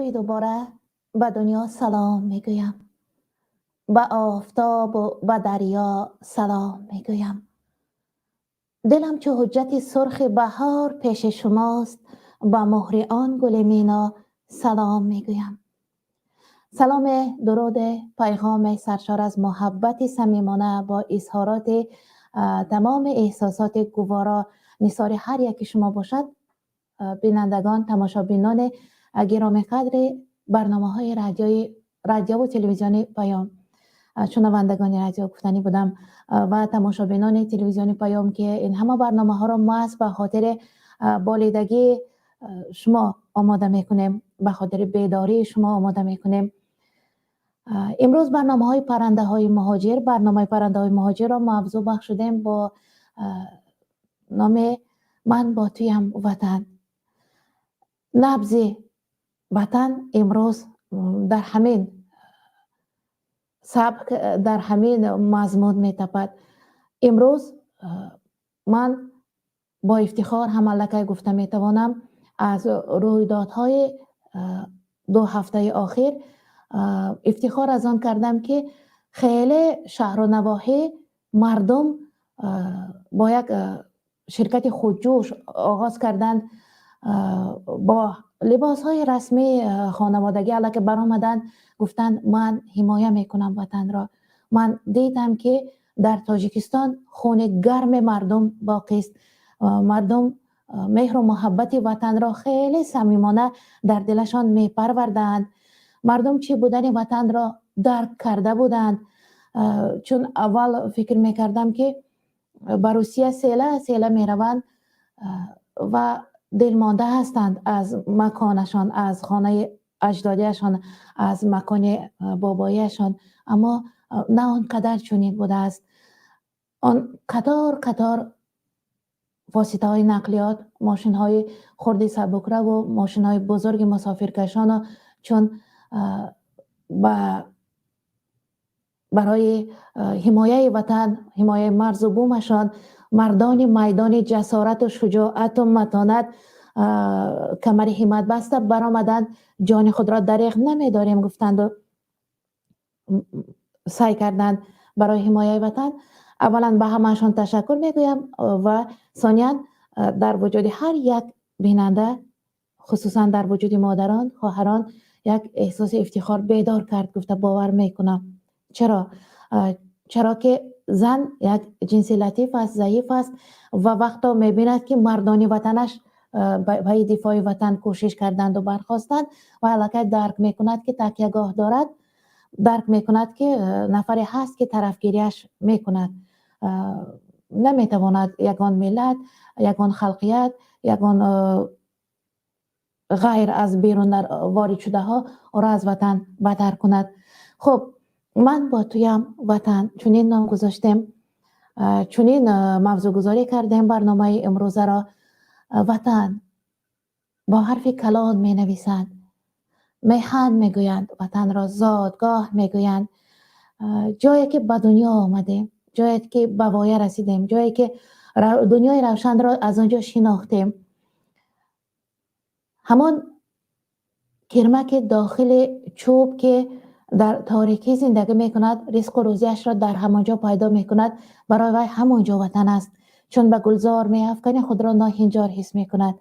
Бори дубора ба дунё салом мегӯям, ба офтобу ба дарё салом мегӯям. Дилам чу ҳуҷҷати сурхи баҳор пеши шумост, ба муҳри он гули мино салом мегӯям. Салом, дуруд, пайғоми саршор аз муҳаббати самимона бо изҳороти тамоми эҳсосоти гуворо нисори ҳар яки шумо бошад, бинандагон, тамошобинони гиромиқадри барномаҳои радиову телевизиони Паём, шунавандагони радио гуфтанӣ будам ва тамошобинони телевизиони Паём, ки ин ҳама барномаҳоро маҳз ба хотири болидагии шумо омода мекунем, ба хотири бедории шумо омода мекунем. Имрӯз барномаҳои паррандаҳои муҳоҷир, барномаи паррандаҳои муҳоҷирро мавзӯъ бахшудем бо номи «Ман бо туям, ватан». Набзи ватан имрӯз дар ҳамин сабк, дар ҳамин мазмун метапад. Имрӯз ман бо ифтихор ҳам аллакай гуфта метавонам, аз рӯйдодҳои 2 ҳафтаи охир ифтихор аз он кардам, ки хеле шаҳру навоҳӣ мардум бо як ширкати худҷӯш оғоз карданд, бо либосҳои расмии хонаводагӣ аллакай баромаданд, гуфтанд: «Ман ҳимоя мекунам ватанро». Ман дидам, ки дар Тоҷикистон хуни гарми мардум боқист. Мардум меҳру муҳаббати ватанро хеле самимона дар дилашон мепарварданд. Мардум чӣ будани ватанро дарк карда буданд, чун аввал фикр мекардам, ки ба Русия села села мераванд ва дилмонда ҳастанд аз маконашон, аз хонаи аҷдодиашон, аз макони бобоиашон, аммо на он қадар чунин будааст. Он қатор қатор воситаҳои нақлиёт, мошинҳои хурди сабукраву мошинҳои бузурги мусофиркашону чун ба барои ҳимояи ватан, ҳимояи марзу бумашон мардони майдони ҷасорату шуҷоату матонат камари ҳиммат баста баромаданд, ҷони худро дареғ намедорем гуфтанду саъй карданд барои ҳимояи ватан. Аввалан, ба ҳамаашон ташаккур мегӯям ва сониян, дар вуҷуди ҳар як бинанда, хусусан дар вуҷуди модарон, хоҳарон як эҳсоси ифтихор бедор кард гуфта бовар мекунам. Чаро? Чаро ки зан як ҷинси латиф аст, заиф аст ва вақто мебинад, ки мардони ватанаш барои дифои ватан кӯшиш карданду бархостанд ва аллакай дарк мекунад, ки такягоҳ дорад, дарк мекунад, ки нафаре ҳаст, ки тарафгириаш мекунад. Наметавонад ягон миллат, ягон халқият, ягон ғайр аз берун ворид шудаҳо ӯро аз ватан бадар кунад. Хуб, «Ман бо туям, ватан» чунин ном гузоштем, чунин мавзӯъгузорӣ кардем барномаи имрӯзаро. Ватан бо ҳарфи калон менависанд, меҳан мегӯянд ватанро, зодгоҳ мегӯянд, ҷое ки ба дунё омадем, ҷое ки ба воя расидем, ҷое ки дунёи равшанро аз он ҷо шинохтем. Ҳамон кирмаки дохили чӯб, ки дар торикӣ зиндагӣ мекунад, ризқу рӯзиашро дар ҳамон ҷо пайдо мекунад, барои вай ҳамон ҷо ватан аст, чун ба гулзор меафкани, худро ноҳинҷор ҳис мекунад.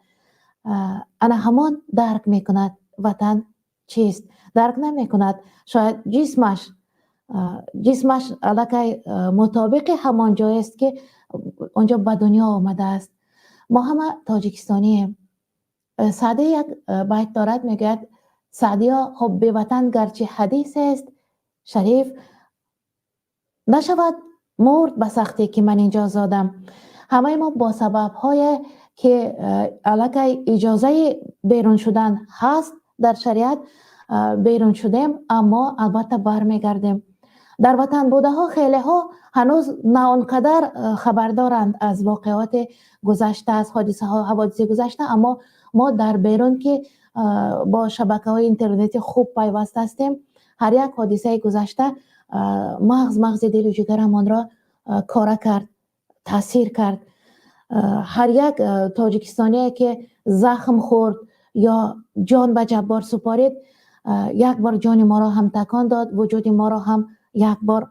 Ана ҳамон дарк мекунад, ватан чист. Дарк намекунад шояд ҷисмаш аллакай мутобиқи ҳамон ҷоест, ки онҷо ба дунё омадааст. Мо ҳама тоҷикистонием. Саъдӣ як байт дорад, мегӯяд: «Саъдиё, ҳубби ватан гарчи ҳадисест шариф, нашавад мурд ба сахтӣ, ки ман инҷо зодам». Ҳамаи мо бо сабабҳое, ки аллакай иҷозаи берун шудан ҳаст дар шариат, берун шудем, аммо албатта бармегардем. Дар ватан будаҳо хелеҳо ҳанӯз на он қадар хабардоранд аз воқеоти гузашта, аз ҳодисаҳо, ҳаводиси гузашта, аммо мо дар берун, ки бо шабакаҳои интернетӣ хуб пайваст ҳастем, ҳар як ҳодисаи гузашта мағзи дилу ҷигарамонро кора кард, таъсир кард. Ҳар як тоҷикистоние, ки захм хӯрд ё ҷон ба ҷаббор супорид. Як бор ҷони моро ҳам такон дод, вуҷуди моро ҳам як бор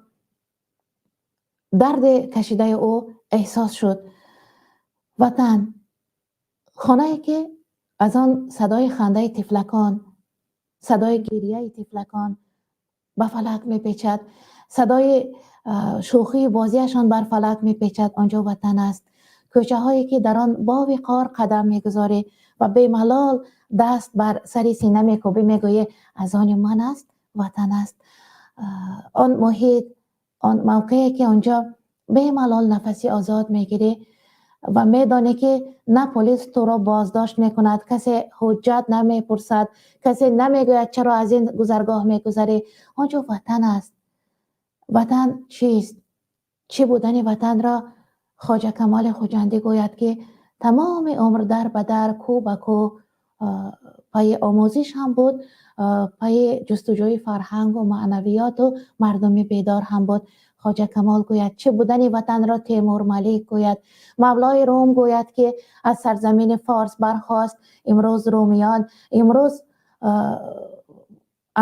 дарди кашидаи ӯ эҳсос шуд. Ватан хонае, ки аз он садои хандаи тифлакон, садои гирияи тифлакон ба фалак мепечад, садои шӯхию бозиашон бар фалак мепечад, он ҷо ватан аст. Кӯчаҳое, ки дар он бо виқор қадам мегузорӣ ва бемалол даст бар сари сина мекӯбӣ, мегӯӣ: аз они ман аст, ватан аст. Он муҳит, он мавқее, ки он ҷо бемалол нафаси озод мегирӣ ва медонӣ, ки на полис туро боздошт мекунад, касе ҳуҷҷат намепурсад, касе намегӯяд, чаро аз ин гузаргоҳ мегузарӣ, он ҷо ватан аст. Ватан чист? Чӣ будани ватанро Хоҷа Камоли Хуҷандӣ гӯяд, ки тамоми умр дар ба дар, кӯ ба кӯ пайи омӯзиш ҳам буд, пайи ҷустуҷӯи фарҳангу маънавиёту мардуми бедор ҳам буд. Хоҷа Камол гӯяд, чӣ будани ватанро Темур Малик гӯяд, Мавлои Рум гӯяд, ки аз сарзамини Форс бархост, имрӯз румиён, имрӯз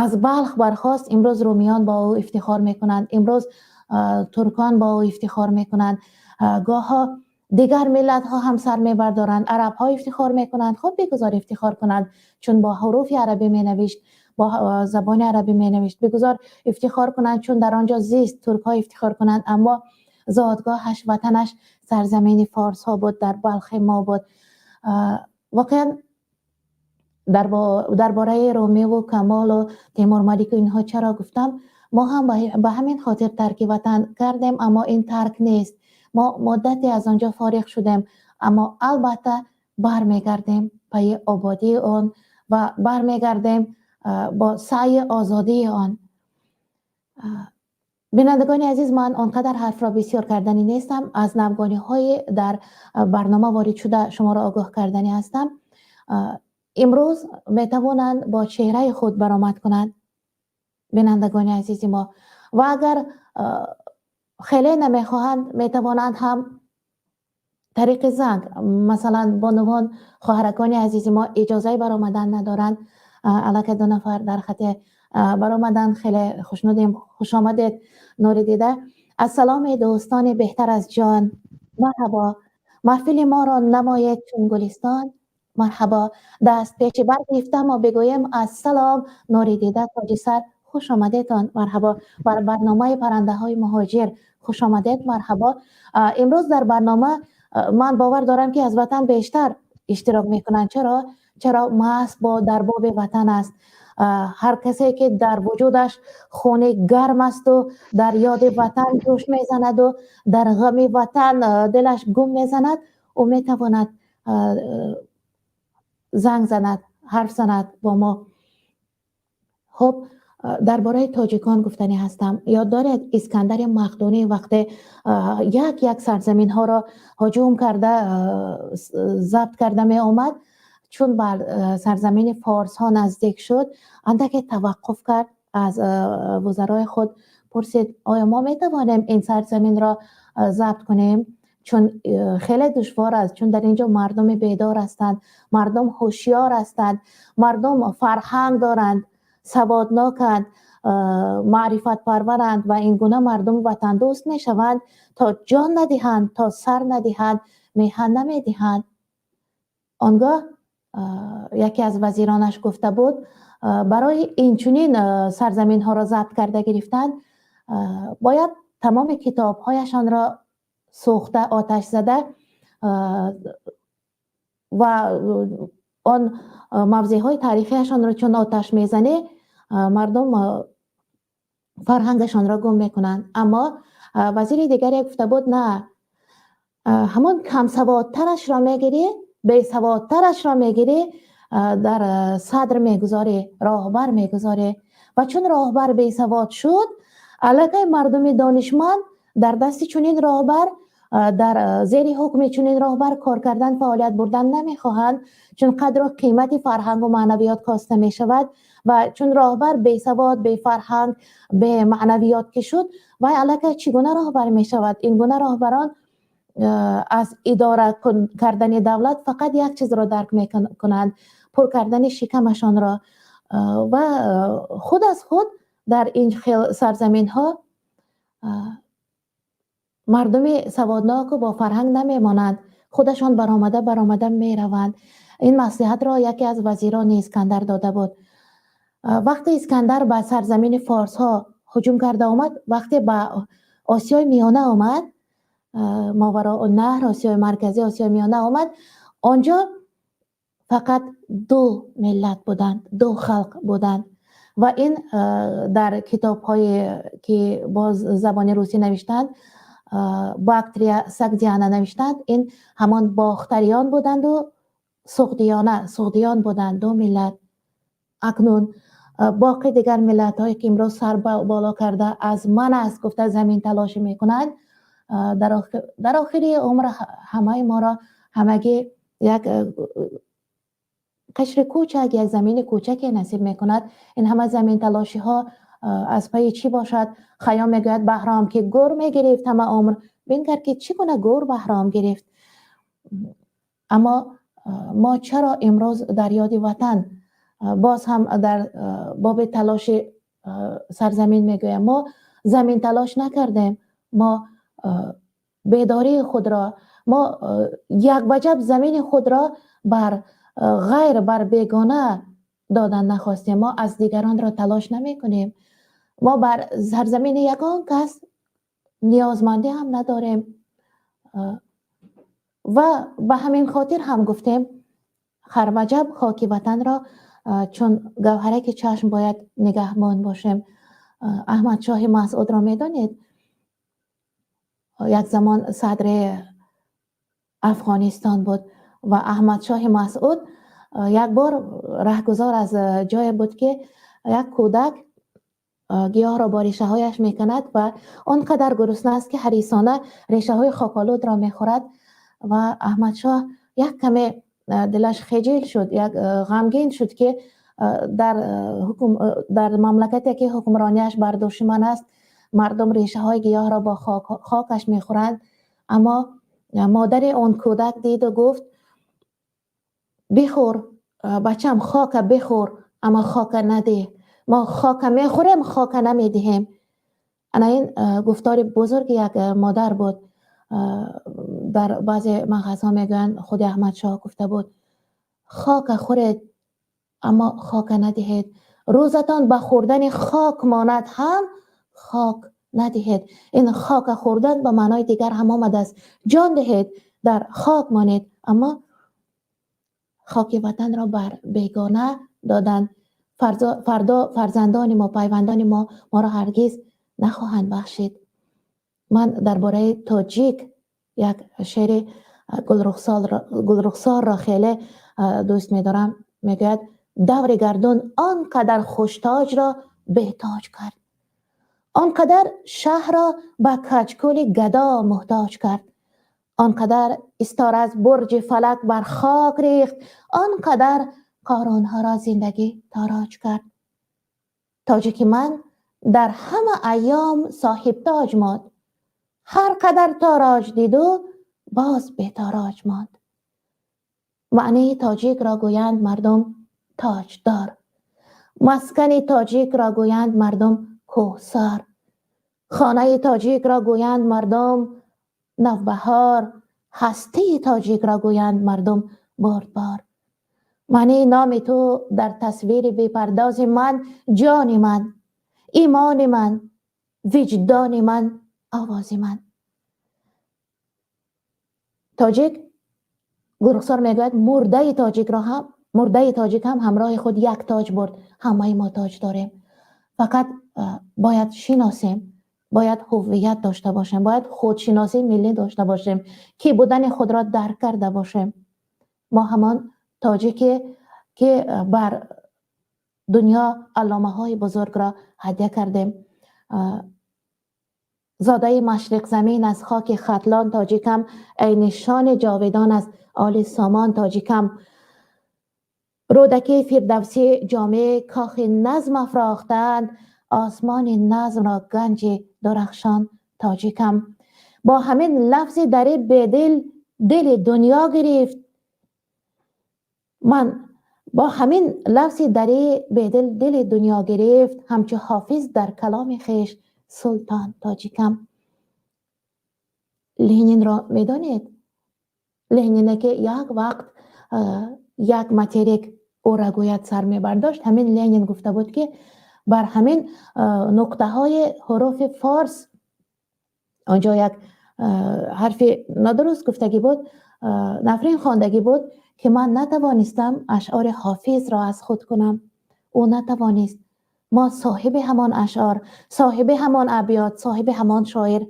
аз Балх бархост, имрӯз румиён бо ӯ ифтихор мекунанд, имрӯз туркон бо ӯ ифтихор мекунанд, гоҳҳо дигар миллатҳо ҳам сар мебардоранд, арабҳо ифтихор мекунанд. Хуб, бигузор ифтихор кунанд, чун бо ҳуруфи арабӣ менавишт, бо забони арабӣ менавишт. Бигузор ифтихор кунанд, чун дар он ҷо зист, туркҳо ифтихор кунанд, аммо зодгоҳаш, ватанаш сарзамини форсҳо буд, дар Балхи мо буд. Воқеан, дар бораи Румиву Камолу Темур Малику инҳо чаро гуфтам? Мо ҳам ба ҳамин хотир тарки ватан кардем, аммо ин тарк нест. Мо муддате аз он ҷо фориғ шудем, аммо албатта бармегардем пайи ободии он ва бармегардем бо саъйи озодии он. Бинандагони азиз, ман он қадар ҳарфро бисёр карданӣ нестам. Аз навгониҳои дар барнома ворид шуда шуморо огоҳ карданӣ ҳастам. Имрӯз метавонанд бо чеҳраи худ баромад кунанд бинандагони азизи мо ва агар хеле намехоҳанд, метавонанд ҳам тариқи занг. Масалан, бонувон, хоҳаракони азизи мо иҷозаи баромадан надоранд. Аллакай ду нафар дар хате баромаданд, хеле хушнудем. Хушомадед, нури дида. Ассаломи дӯстони беҳтар аз ҷон, марҳабо, маҳфили моро намоед чун гулистон, марҳабо. Даст пеши баргирифта мо бигӯем ассалом. Нури дида, тоҷи сар, хуш омадедон, марҳабо бар барномаи паррандаҳои муҳоҷир, хуш омадед, марҳабо. Имрӯз дар барнома ман бовар дорам, ки аз ватан бештар иштирок мекунанд. Чаро? Маҳз бо дар боби ватан аст. Ҳар касе, ки дар вуҷудаш хуни гарм асту дар ёди ватан ҷӯш мезанаду дар ғами ватан дилаш гум мезанад, ӯ метавонад занг занад, ҳарф занад бо мо. Хуб, дар бораи тоҷикон гуфтанӣ ҳастам. Ёд доред, Искандари Мақдунӣ вақте як як сарзаминҳоро ҳуҷум карда, забт карда меомад, чун бар сарзамини форсҳо наздик шуд, андаке таваққуф кард, аз вузарои худ пурсид: оё мо метавонем ин сарзаминро забт кунем, чун хеле душвор аст, чун дар ин ҷо мардуми бедор ҳастанд, мардум ҳушёр ҳастанд, мардум фарҳанг доранд, саводноканд, маърифатпарваранд ва ин гуна мардум ватандӯст мешаванд, то ҷон надиҳанд, то сар надиҳанд, меҳан намедиҳанд. Он гоҳ яке аз вазиронаш гуфта буд: барои инчунин сарзаминҳоро забт карда гирифтан бояд тамоми китобҳояшонро сӯхта, оташ зада ва он мавзеъҳои таърихиашонро чун оташ мезанӣ, мардум фарҳангашонро гум мекунанд. Аммо вазири дигаре гуфта буд: на, ҳамон камсаводтарашро мегирӣ, бесаводтарашро мегирӣ, дар садр мегузорӣ, роҳбар мегузорӣ ва чун роҳбар бесавод шуд, аллакай мардуми донишманд дар дасти чунин роҳбар, дар зери ҳукми чунин роҳбар кор кардан, фаъолият бурдан намехоҳанд, чун қадру қимати фарҳангу маънавиёт коста мешавад. Ва чун роҳбар бесавод, бефарҳанг, бемаънавиёт ки шуд, вай аллакай чӣ гуна роҳбар мешавад? Ин гуна роҳбарон аз идора кардани давлат фақат як чизро дарк мекунанд: пур кардани шикамашонро. Ва худ аз худ дар ин хел сарзаминҳо мардуми саводноку бо фарҳанг намемонанд, худашон баромада баромада мераванд. Ин маслиҳатро яке аз вазирони Искандар дода буд. Вақте Искандар ба сарзамини форсҳо ҳуҷум карда омад, вақте ба Осиёи Миёна омад, Мовароуннаҳр, Осиёи Марказӣ, Осиёи Миёна омад, онҷо фақат ду миллат буданд, ду халқ буданд. Ва ин дар китобҳое, ки бо забони русӣ навиштанд, Бактрия, Сагдиана навиштанд, ин ҳамон бохтариён буданду суғдиёна, суғдиён буданд, ду миллат. Акнун боқӣ дигар миллатҳое, ки имрӯз сар боло карда, аз ман аст гуфта замин талошӣ мекунанд, дар охири умр ҳамаи моро ҳамагӣ як қишри кӯчак, як замини кӯчаке насиб мекунад. Ин ҳама заминталошиҳо аз пайи чӣ бошад? Хайём мегӯяд: Баҳром ки гур мегирифт ҳама умр, бингар, ки чӣ гуна гур Баҳром гирифт. Аммо мо чаро имрӯз дар ёди ватан боз ҳам дар боби талоши сарзамин мегӯям? Мо замин талош накардем, мо бедории худро, мо як ваҷаб замини худро бар ғайр, бар бегона додан нахостем. Мо аз дигаронро талош намекунем, мо бар сарзамини ягон кас ниёзмандӣ ҳам надорем. Ва ба ҳамин хотир ҳам гуфтем, ҳар ваҷаб хоки ватанро чун гавҳараки чашм бояд нигаҳбон бошем. Аҳмадшоҳи Масъудро медонед? Як замон садри Афғонистон буд ва Аҳмадшоҳи Масъуд як бор раҳгузор аз ҷое буд, ки як кӯдак гиёҳро бо решаҳояш мекунад ва он қадар гурусна аст, ки ҳарисона решаҳои хоколудро мехӯрад. Ва Аҳмадшоҳ як каме дилаш хеҷил шуд, як ғамгин шуд, ки дар мамлакате, ки ҳукмронияш бар души ман аст, мардум решаҳои гиёҳро бо хокаш мехӯранд. Аммо модари он кӯдак диду гуфт: «Бихӯр, бачам, хока бихӯр, аммо хока надиҳ. Мо хока мехӯрем, хока намедиҳем». Ана ин гуфтори бузурги як модар буд. Дар баъзе манбаъҳо мегӯянд, худи Аҳмадшоҳ гуфта буд: «Хока хӯред, аммо хока надиҳед. Рӯзатон ба хӯрдани хок монад ҳам, хок надиҳед». Ин хока хӯрдан ба маънои дигар ҳам омадааст: ҷон диҳед, дар хок монед, аммо хоки ватанро бар бегона додан, фардо фарзандони мо, пайвандони мо моро ҳаргиз нахоҳанд бахшид. Ман дар бораи тоҷик як шеъри Гулрухсорро хеле дӯст медорам. Мегӯяд: «Даври гардун он қадар хуштоҷро бетоҷ кард, он қадар шаҳрро ба качкули гадо муҳтоҷ кард, он қадар истора аз бурҷи фалак бар хок рехт, он қадар қорунҳоро зиндагӣ тороҷ кард. Тоҷики ман дар ҳама айём соҳибтоҷ монд, ҳар қадар тороҷ диду боз бетороҷ монд. Маънии тоҷикро гӯянд мардум тоҷдор, маскани тоҷикро гӯянд мардум кӯҳсор, хонаи тоҷикро гӯянд мардум навбаҳор, ҳастии тоҷикро гӯянд мардум бурдбор. Маънии номи ту дар тасвири бепардози ман ҷони ман, имони ман, виҷдони ман, овози ман». Тоҷик, Гулрухсор мегӯяд, мурдаи тоҷикро ҳам, мурдаи тоҷик ҳам ҳамроҳи худ як тоҷ бурд. Ҳамаи мо тоҷ дорем, фақат бояд шиносем, бояд ҳуввият дошта бошем, бояд худшиносии миллӣ дошта бошем, ки будани худро дарк карда бошем. Мо ҳамон тоҷике, ки бар дунё алломаҳои бузургро ҳадя кардем. Зодаи машриқзамин, аз хоки Хатлон тоҷикам, эй нишони ҷовидон аз оли Сомон тоҷикам. Рӯдакӣ, Фирдавсӣ ҷомеи кохи назм афрохтаанд, осмони назмро ганҷи дурахшон тоҷикам. Бо ҳамин лафзи дари бедил дили дунё гирифт. Ман Бо ҳамин лафзи дарӣ Бедил дили дунё гирифт, ҳамчу Ҳофиз дар каломи хеш султон тоҷикам. Ленинро медонед? Ленине ки як вақт як материк ӯра гӯяд сар мебардошт, ҳамин Ленин гуфта буд, ки бар ҳамин нуқтаҳои ҳуруфи форс, онҷо як ҳарфи нодуруст гуфтагӣ буд, нафрин хондагӣ буд, ки ман натавонистам ашъори Ҳофизро аз худ кунам. Ӯ натавонист. Мо соҳиби ҳамон ашъор, соҳиби ҳамон абёт, соҳиби ҳамон шоир,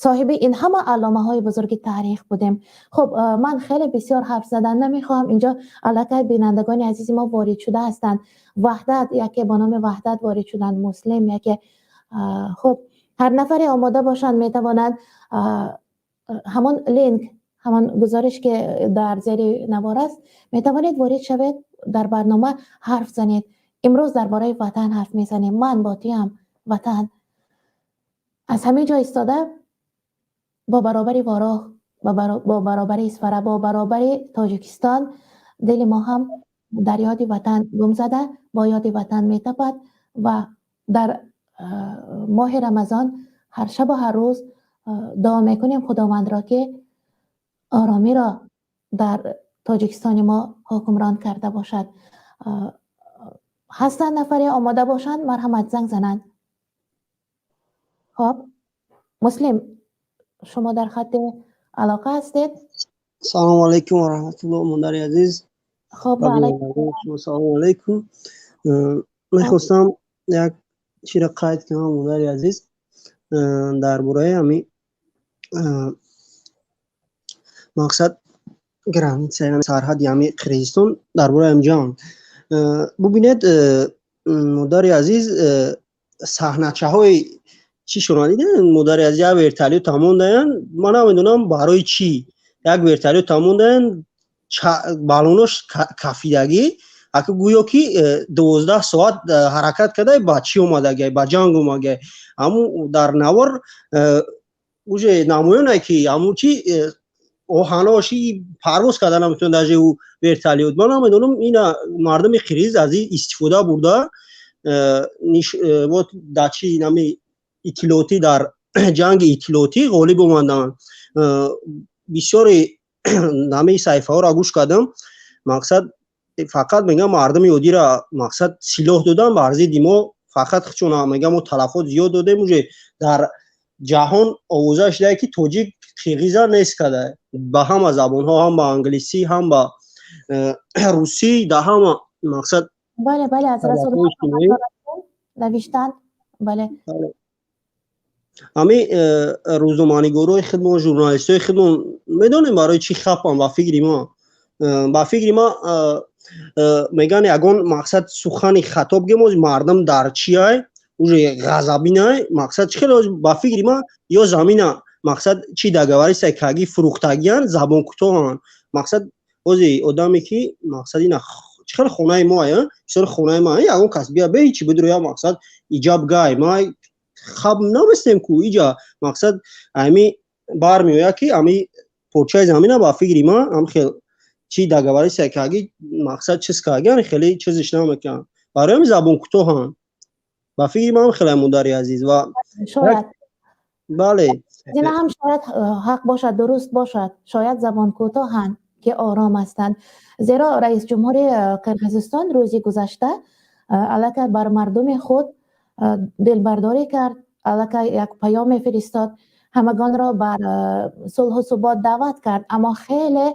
соҳиби ин ҳама алломаҳои бузурги таърих будем. Хуб, ман хеле бисёр ҳарф задан намехоҳам. Инҷо аллакай бинандагони азизи мо ворид шуда ҳастанд. Ваҳдат, яке бо номи Ваҳдат ворид шуданд, Муслим яке. Хуб, ҳар нафаре омода бошанд, метавонанд ҳамон линк, ҳамон гузориш, ки дар зери навор аст, метавонед ворид шавед, дар барнома ҳарф занед. Имрӯз дар бораи ватан ҳарф мезанем. Ман бо туям, ватан. Аз ҳамин ҷо истода бо баробари Вороғ, бо баробари Исфара, бо баробари Тоҷикистон дили мо ҳам дар ёди ватан гум зада, бо ёди ватан метапад ва дар моҳи Рамазон ҳар шабу ҳар рӯз дуо мекунем Худовандро, ки оромиро дар Тоҷикистони мо ҳукмрон карда бошад. Ҳастанд нафаре омода бошанд, марҳамат, занг зананд. Хоб, Муслим, шумо дар хатти алоқа ҳастед. Салому алайкум ва раҳматуллоҳ, модари азиз. Хоб. Салому алайкум. Мехостам як чиро қайд кунам, модари азиз, дар бораи ҳами мақсад граница, сарҳади ҳами Қирғизистон, дар бораи ҳами ҷанг. Бубинед, модари азиз, саҳначаҳои чӣ шуна дидем, модари азиз? Як вертолёт мондаянд, ман намедонам барои чӣ як вертолёт мондаянд, балонош кафидагӣ, ака гӯё ки 12 соат ҳаракат карда, ба чӣ омадагай, ба ҷанг омагай. Ҳаму дар навор уже намоёне, ки ҳаму чи оҳаноши парвоз карда наметавонад даже ӯ вертолёт. Ман намедонам, ина мардуми қирғиз аз ин истифода бурда, вот дар чи нами иттилоотӣ, дар ҷанги иттилоотӣ ғолиб омаданд. Бисёри ҳамаи саҳифаҳоро гӯш кардам, мақсад фақат мегӯям, мардуми оддиро мақсад силоҳ додан бар зидди мо, фақат чун мегӯям, мо талафот зиёд додем. Уже дар ҷаҳон овоза шудае, ки тоҷик қирғиза нест карда, ба ҳама забонҳо, ҳам ба англисӣ, ҳам ба русӣ, дар ҳама мақсад. Бале, аз навиштанд, бале. Ҳамин рӯзноманигорои худмон, журналистои худмон медонем барои чӣ хапам. Ба фикри ма мегӯянд, ягон мақсад сухани хато бигем, оз мардум дар чиай, уже ғазабинай. Мақсад чӣ хеле, ба фикри ма, ё замина мақсад чи договориться каги фурӯхтагиян, забонкӯтоҳанд. Мақсад ози одаме ки мақсад ина чӣ хеле хонаи мо, бисёр хонаи ма, ягон кас бия, бе ҳичи бидуроя, мақсад иҷаб гай ма хаб наместем ку иҷа. Мақсад ами бармеояд, ки ами порчаи замина, ба фикри ма, ам хел чи договориться каги, мақсад чиз кагиан, хеле чизиш намекунанд, барои ҳами забонкӯтоҳанд. Ба фикри ман хеле, модари азиз, ва Шояд. Бале. Ина ҳам шояд ҳақ бошад, дуруст бошад. Шояд забонкӯтоҳанд, ки ором ҳастанд, зеро раис ҷумҳури Қирғизистон рӯзи гузашта аллакай бар мардуми худ дилбардорӣ кард, аллакай як паём мефиристод, ҳамагонро бар сулҳу субот даъват кард, аммо хеле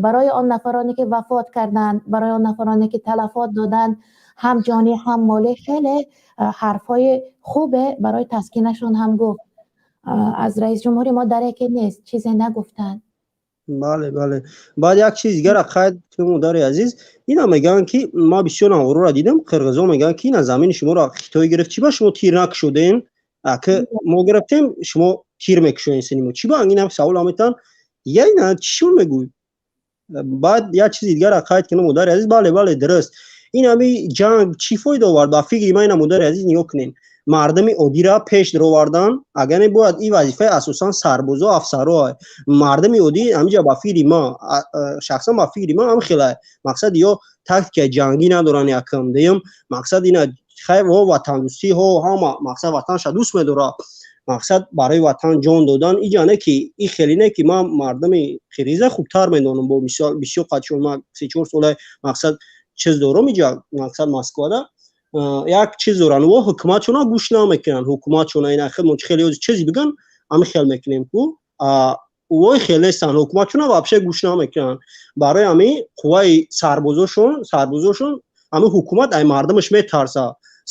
барои он нафароне, ки вафот карданд, барои он нафароне, ки талафот доданд, ҳам ҷонӣ, ҳам молӣ, хеле ҳарфҳои хубе барои таскинашон ҳам гуфт. Аз раис ҷумҳури мо дареке нест, чизе нагуфтанд. Бале, баъд як чиз дигара қайд кунем, модари азиз. Ина мегӯянд, ки ман бисёр наворора дидам, қирғизо мегӯянд, ки ина замини шуморо Хитой гирифт, чӣ ба шумо тир накушодем? Ака мо гирифтем, шумо тир мекушоем сини мо, чӣ ба? Ина савол метаҳанд. Я ина чӣ шумо мегӯй? Баъд як чизи дигара қайд кунем, модари азиз. Бале, дуруст. Ин ҳами ҷанг чӣ фоида овард, ба фикри ман? Ина, модари азиз, нигоҳ кунем, мардуми оддиро пеш даровардан, агар не бояд ин вазифаи асосан сарбозо, афсаро. Мардуми оддӣ ҳамиҷа, ба фикри ма, шахсан ба фикри ма, ҳам хела мақсад ё Тактикаи ҷангӣ надоранд, якам. Дуюм, мақсад ина хайр, во ватандӯстӣ ҳо, ҳама мақсад ватанша дӯст медорад, мақсад барои ватан ҷон додан иҷа не, ки и хеле не, ки ман мардуми қирғиза хубтар медонам, бо мисол бисёр қадшон ман 3-4 сола мақсад чиз дорам иҷа, мақсад Москвада як чиз доранд, во ҳукуматшона гӯш намекунанд. Ҳукуматшона ина хел хеле чизе биган, ҳами хел мекунем ку, вой хел нестанд, ҳукуматшона вообще гӯш намекунанд. Барои ҳамин қувваи сарбозошон, ҳамин ҳукумат ай мардумаш метарса,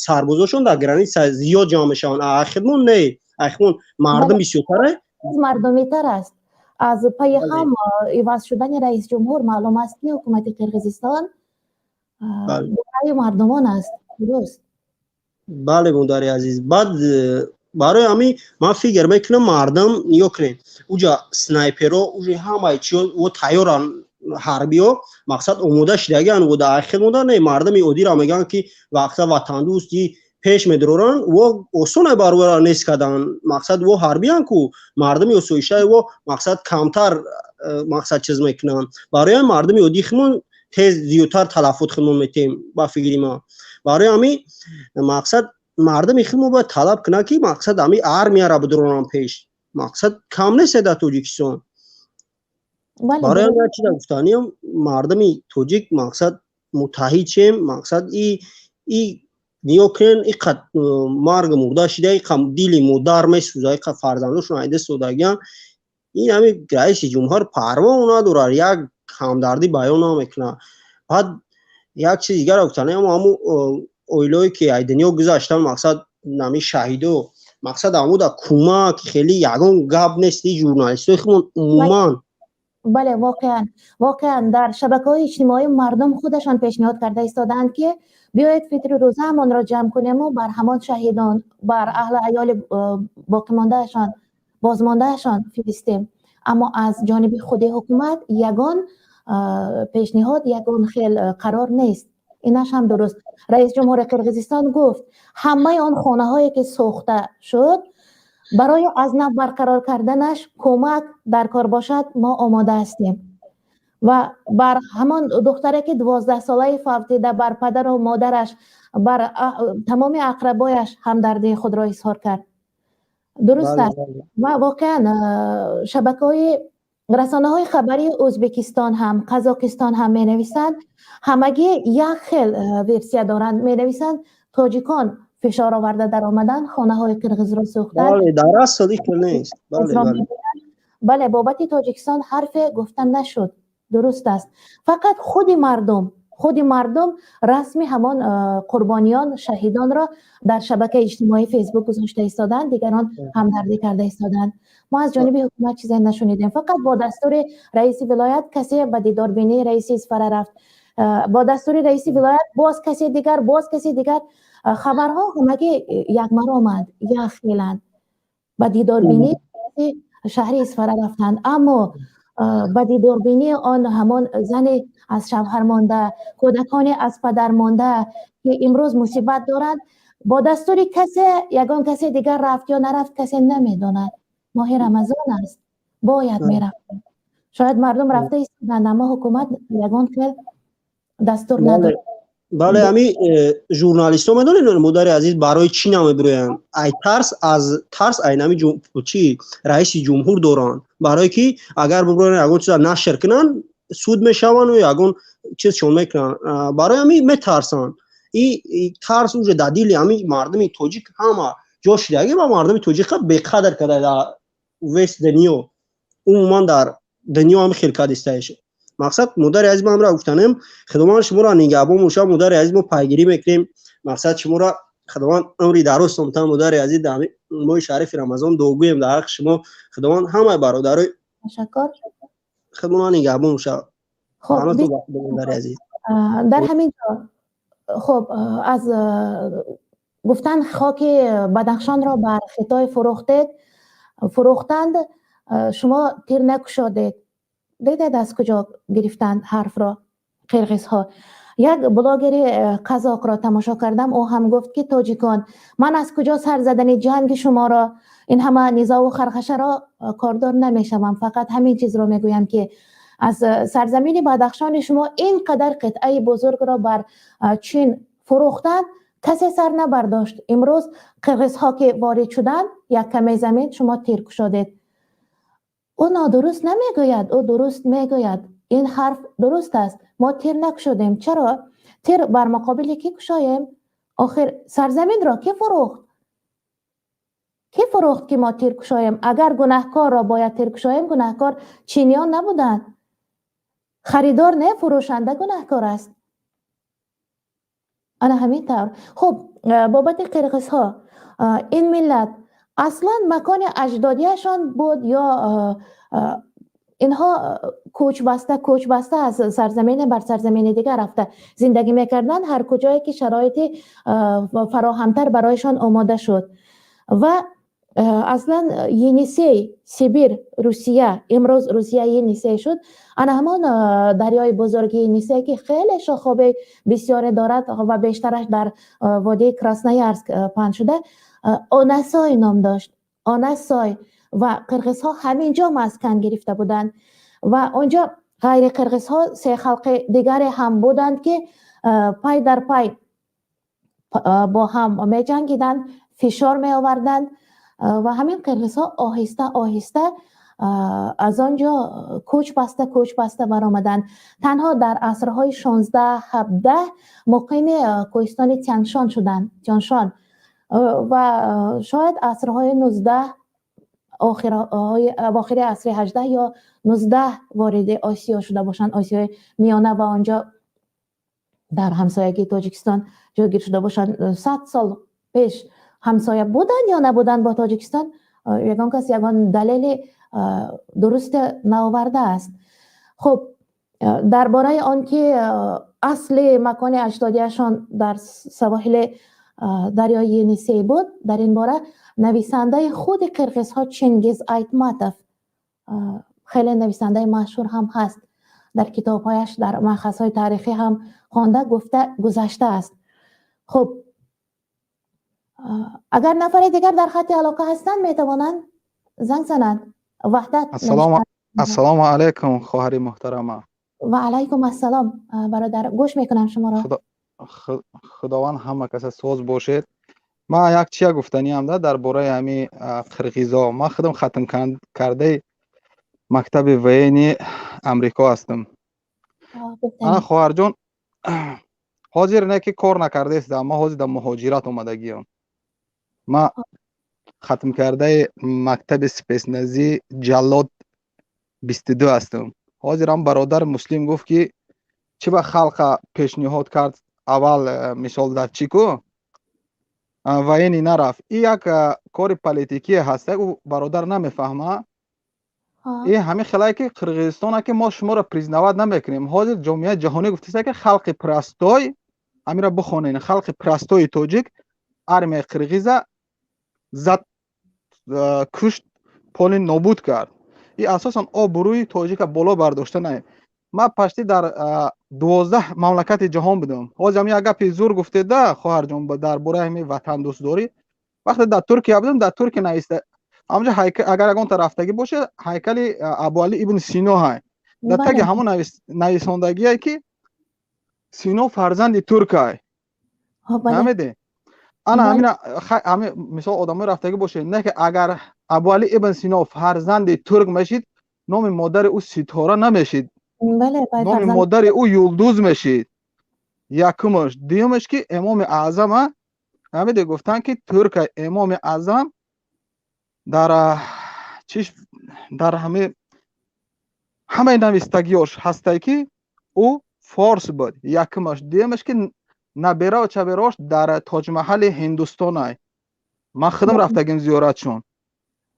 сарбозошон дар граница зиёд ҷамъ мешаванд. Ахирмон не, ахирмон мардум бисёртаре. Мардумитар аст. Аз пайи ҳам иваз шудани раисҷумҳур маълум аст, ки ҳукумати Қирғизистон барои мардумон аст, дуруст? Бале, модари азиз. Баъд барои ҳамин ман фикр мекунам, мардум, нигоҳ кунед, уҷа снайперо уже ҳамаи чиё во тайёран, ҳарбиё мақсад омода шидагиан. Во дар ахир мода не, мардуми оддиро мегӯянд, ки вақта ватандӯсти пеш медоранд, во осоне барои нест кардан. Мақсад во ҳарбиян ку, мардуми осоишаи во мақсад камтар мақсад чиз мекунанд. Барои ҳамин мардуми оддии худмон тез зиёдтар талафот худмон метем, ба фикри ман. Барои ҳамин мақсад мардуми худмо бояд талаб кунад, ки мақсад ҳамин армияро бидоронанд пеш. Мақсад кам нест дар Тоҷикистон. Барои ҳамин як чиза гуфтаниям: мардуми тоҷик мақсад муттаҳид шем. Мақсад и нигоҳ кунен, иқад марг мурда шида, иқа дили модар месӯза, иқа фарзандошон айда содагиан. Ин ҳамин раиси ҷумҳур парво надорад, як ҳамдардӣ баён намекунад. Баъд як чиз дигарро гуфтаниям: ҳамун оилое ки ай дунё гузаштан, мақсад ҳамин шаҳидо, мақсад ҳамуда кӯмак хеле ягон гап нест, журналистои худмон умуман. Бале, воқеан дар шабакаҳои иҷтимоӣ мардум худашон пешниҳод карда истодаанд, ки биёед фитри рӯзаамонро ҷамъ кунему бар ҳамон шаҳидон, бар аҳлу аёли боқимондаашон, бозмондаашон фиристем. Аммо аз ҷониби худи ҳукумат ягон пешниҳод, ягон хел қарор нест. Инаш ҳам дуруст. Раиси ҷумҳури Қирғизистон гуфт, ҳамаи он хонаҳое ки сӯхта шуд, барои аз нав барқарор карданаш кӯмак дар кор бошад, мо омода ҳастем. Ва бар ҳамон духтаре ки 12-солаи фавтида, бар падару модараш, бар тамоми ақрабояш ҳамдардии худро изҳор кард. Дуруст аст. Ва воқеан шабакаҳои расонаҳои хабарии Ӯзбекистон ҳам, Қазоқистон ҳам менависанд, ҳамагӣ як хел версия доранд, менависанд, тоҷикон фишор оварда даромаданд, хонаҳои қирғизро сӯхтанд. Дар асл ин хел нест. Бале, бобати Тоҷикистон ҳарфе гуфта нашуд, дуруст аст. Фақат худи мардум расми ҳамон қурбониён, шаҳидонро дар шабакаи иҷтимоии Фейсбук гузошта истоданд, дигарон ҳамдардӣ карда истоданд. Мо аз ҷониби ҳукумат чизе нашунидем. Фақат бо дастури раиси вилоят касе ба дидорбинии раиси Исфара рафт, бо дастури раиси вилоят боз касе дигар, боз касе дигар. Хабарҳо ҳамагӣ якмароманд, як хеланд. Ба дидорбинии шаҳри Исфара рафтанд, аммо ба дидорбинии он ҳамон зане аз шавҳар монда, кӯдаконе аз падар монда, ки имрӯз мусибат доранд, бо дастури касе ягон касе дигар рафт ё нарафт, касе намедонад. Моҳи Рамазон аст, бояд мерафтанд. Шояд мардум рафта истоданд, аммо ҳукумат ягон хел дастур надорад. Бале, ҳами журналистҳо, медонед, модари азиз, барои чӣ намебироянд? Ай тарс, аз тарс ай нами чи раиси ҷумҳур доранд. Барое ки агар бибироянд, ягон чиза нашр кунанд, суд мешаванду ягон чизшон мекунанд. Барои ҳамин метарсанд. И тарс уже дар дили ҳами мардуми тоҷик ҳама ҷо шидаги ва мардуми тоҷика беқадр карда дар весь дунё, умуман дар дунё ҳам хел кардистаеш. Мақсад, модари азиз, ман ҳамра гуфтанем, Худованд шуморо нигаҳбон бошад. Модари азиз, мо пайгирӣ мекунем. Мақсад, шуморо Худованд умри дароз тонтан. Модари азиз, дар моҳи шарифи Рамазон дуогӯем дар ҳаққи шумо. Худованд ҳамаи бародарои Ташаккур. худмона нигаҳбон бошад. Хоб. Модари азиз. Дар ҳамин ҷо, хуб, аз гуфтан, хоки Бадахшонро бар Хитой фурӯхтед, фурӯхтанд, шумо тир накушодед. Дидед, аз куҷо гирифтанд ҳарфро қирғизҳо? Як блогери қазоқро тамошо кардам, ӯ ҳам гуфт, ки тоҷикон, ман аз куҷо сар задани ҷанги шуморо, ин ҳама низову хархашаро кордор намешавам, фақат ҳамин чизро мегӯям, ки Аз сарзамини Бадахшони шумо ин қадар қитъаи бузургро бар Чин фурӯхтанд, касе сар набардошт. Имрӯз қирғизҳо ки ворид шуданд, як каме замин шумо тир кушодед. Ӯ нодуруст намегӯяд, ӯ дуруст мегӯяд. Ин ҳарф дуруст аст. Мо тир накушодем. Чаро тир бар муқобили кӣ кушоем? Охир сарзаминро кӣ фурӯхт? Кӣ фурӯхт, ки мо тир кушоем? Агар гунаҳкорро бояд тир кушоем, гунаҳкор чиниён набуданд. Харидор не, фурӯшанда гунаҳкор аст. Ана ҳамин тавр. Хуб, бобати қирғизҳо, ин миллат аслан макони аҷдодиашон буд ё инҳо кӯчбаста кӯчбаста аз сарзамине бар сарзамини дигар рафта зиндагӣ мекарданд, ҳар куҷое ки шароити фароҳамтар барояшон омода шуд? Ва аслан Енисей, Сибир, Русия, имрӯз Русия Енисей шуд, ана ҳамон дарёи бузурги Енисей, ки хеле шохоби бисёре дорад ва бештараш дар водии Красноярск паҳн шуда, Онасой ном дошт, Онасой. Ва қирғизҳо ҳамин ҷо маскан гирифта буданд. Ва онҷо ғайри қирғизҳо се халқи дигаре ҳам буданд, ки пай дар пай бо ҳам меҷангиданд, фишор меоварданд ва ҳамин қирғизҳо оҳиста оҳиста аз он ҷо кӯч баста, кӯч баста баромаданд. Танҳо дар асрҳои 16, 17 муқими кӯҳистони Тяншон шуданд, Тяншон. Ва шояд асрҳои 19, охири асри 18 ё 19 вориди Осиё шуда бошанд, Осиёи Миёна, ва онҷо дар ҳамсоягии Тоҷикистон ҷойгир шуда бошанд. 100 сол пеш ҳамсоя буданд ё набуданд бо Тоҷикистон, ягон кас ягон далели дурусте наовардааст. Хуб, дар бораи он ки асли макони аҷдодиашон дар савоҳили дарёи Енисей буд, дар ин бора нависандаи худи қирғизҳо Чингиз Айтматов, хеле нависандаи машҳур ҳам ҳаст, дар китобҳояш, дар манхазҳои таърихӣ ҳам хонда гуфта гузаштааст. Хуб, агар нафари дигар дар хатти алоқа ҳастанд, метавонанд занг зананд. Ваҳдат. Ассалому алайкум, хоҳари муҳтарама. Ва алайкум ассалом, бародар, гӯш мекунам шуморо. Худованд ҳама каса соз бошед. Ман як чия гуфтаниам да дар бораи ҳами қирғизо. Ман худам хатм кардаи мактаби военный Амрико ҳастам. Ана, хоҳарҷон, ҳозир не ки кор накардаестам, ман ҳозир дар муҳоҷират омадагиам. Ман хатмкардаи мактаби спецназӣ Ҷаллод 22 ҳастам. Ҳозирам бародари муслим гуфт, ки чӣ ба халқа пешниҳод кард аввал, мисол, дар чӣ ку военный нарафт. И як кори политикие ҳаста, ӯ бародар намефаҳма. И ҳамин хелае ки Қирғизистона ки мо шуморо признавать намекунем. Ҳозир ҷомеаи ҷаҳонӣ гуфтаста, ки халқи простой, ҳамира бихонен, халқи простой тоҷик армияи қирғиза зад, кушт, поли нобуд кард. И асосан обрӯи тоҷика боло бардошта не. Ман почти дар 12 мамлакати ҷаҳон будам. Ҳозир як гапи зур гуфтеда, хоҳарҷон, дар бораи ҳамин ватандӯстдорӣ. Вақте дар Туркия будам, дар Туркия нависта ҳамҷа, агар ягонта рафтагӣ боша, ҳайкали Абуалӣ ибни Сино ҳай, дар таги ҳамон нависондагие, ки Сино фарзанди туркай. Намеде ана ҳамина ҳами мисол одамои рафтагӣ бошед, не ки агар Абуалӣ ибн Сино фарзанди турк мешид, номи модари ӯ Ситора намешид, номи модари ӯ Юлдуз мешид. Якумаш. Дуюмаш, ки Имоми Аъзама ҳамиде гуфтанд, ки турка. Имоми Аъзам дар чиш, дар ҳами ҳамаи навистагиёш ҳастай, ки ӯ форс буд. Якумаш. Дуюмаш, ки набераву чабераош дар Тоҷмаҳали Ҳиндустонай. Ман худам рафтагим зиёратшон.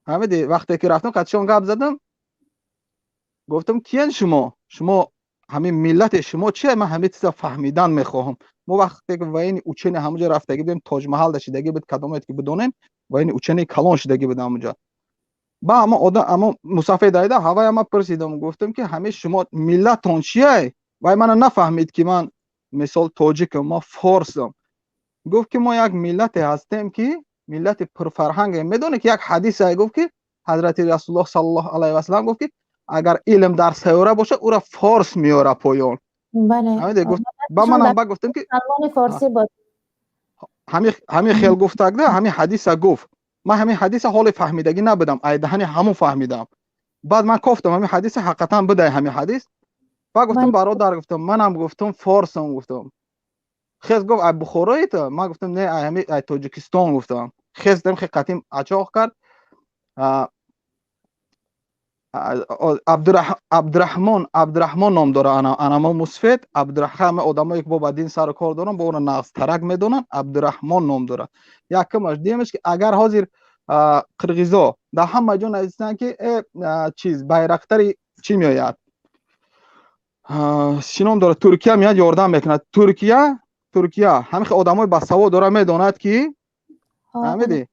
Ҳамиди вақте ки рафтам, қатишон гап задам, гуфтам: «Киян шумо? Шумо ҳамин миллати шумо чия? Ман ҳамин чиза фаҳмидан мехоҳам». Мо вақте ки военный учение ҳамуҷа рафтагӣ будем, Тоҷмаҳал да шидагӣ буд, кадомед ки бидонем, военный учение калон шидагӣ буд ҳамуҷа. Ба ама одам, ама мусафед айда ҳавай, ама пурсидам, гуфтам, ки ҳамин шумо миллатон чияй? Вай мана нафаҳмид, ки ман мисол тоҷикам, ма форсам. Гуфт, ки мо як миллате ҳастем, ки миллати пурфарҳангем. Медонед, ки як ҳадисе гуфт, ки ҳазрати Расулуллоҳ саллаллоҳу алайҳи васалам гуфт, ки Агар илм дар сайёра бошад, ӯра форс меёра поён. Гуфт ба манам, ба гуфтам, ки Салмони форсӣ буд. Ҳамин хел гуфтагда, ҳамин ҳадиса гуфт. Ман ҳамин ҳадиса ҳоли фаҳмидагӣ набудам, ай даҳани ҳамун фаҳмидам. Баъд ман кофтам, ҳамин ҳадиса ҳақиқатан будай ҳамин ҳадис. Баъд гуфтам: «Бародар, — гуфтам, — манам, — гуфтам, — форсам», гуфтам. Хез гуфт: «Ай Бухорои ту?» Ман гуфтам: «Не, ай ҳами ай Тоҷикистон», гуфтам. Хез дам хе қатим ачоқ кард. Абдураҳмон ном дора, анамо мусфед Абдураҳм, одамое ки бо ба дин сару кор доранд, бо ӯро нағзтарак медонанд. Абдураҳмон ном дорад. Якумаш. Дуюмаш, ки агар ҳозир қирғизо дар ҳама ҷо нависанд, ки чиз байрақтари чӣ меояд, чӣ ном дорад, Туркия меяд, ёрдам мекунад. Туркия ҳамин одамои басавод дора, медонад, ки фаҳмидӣ,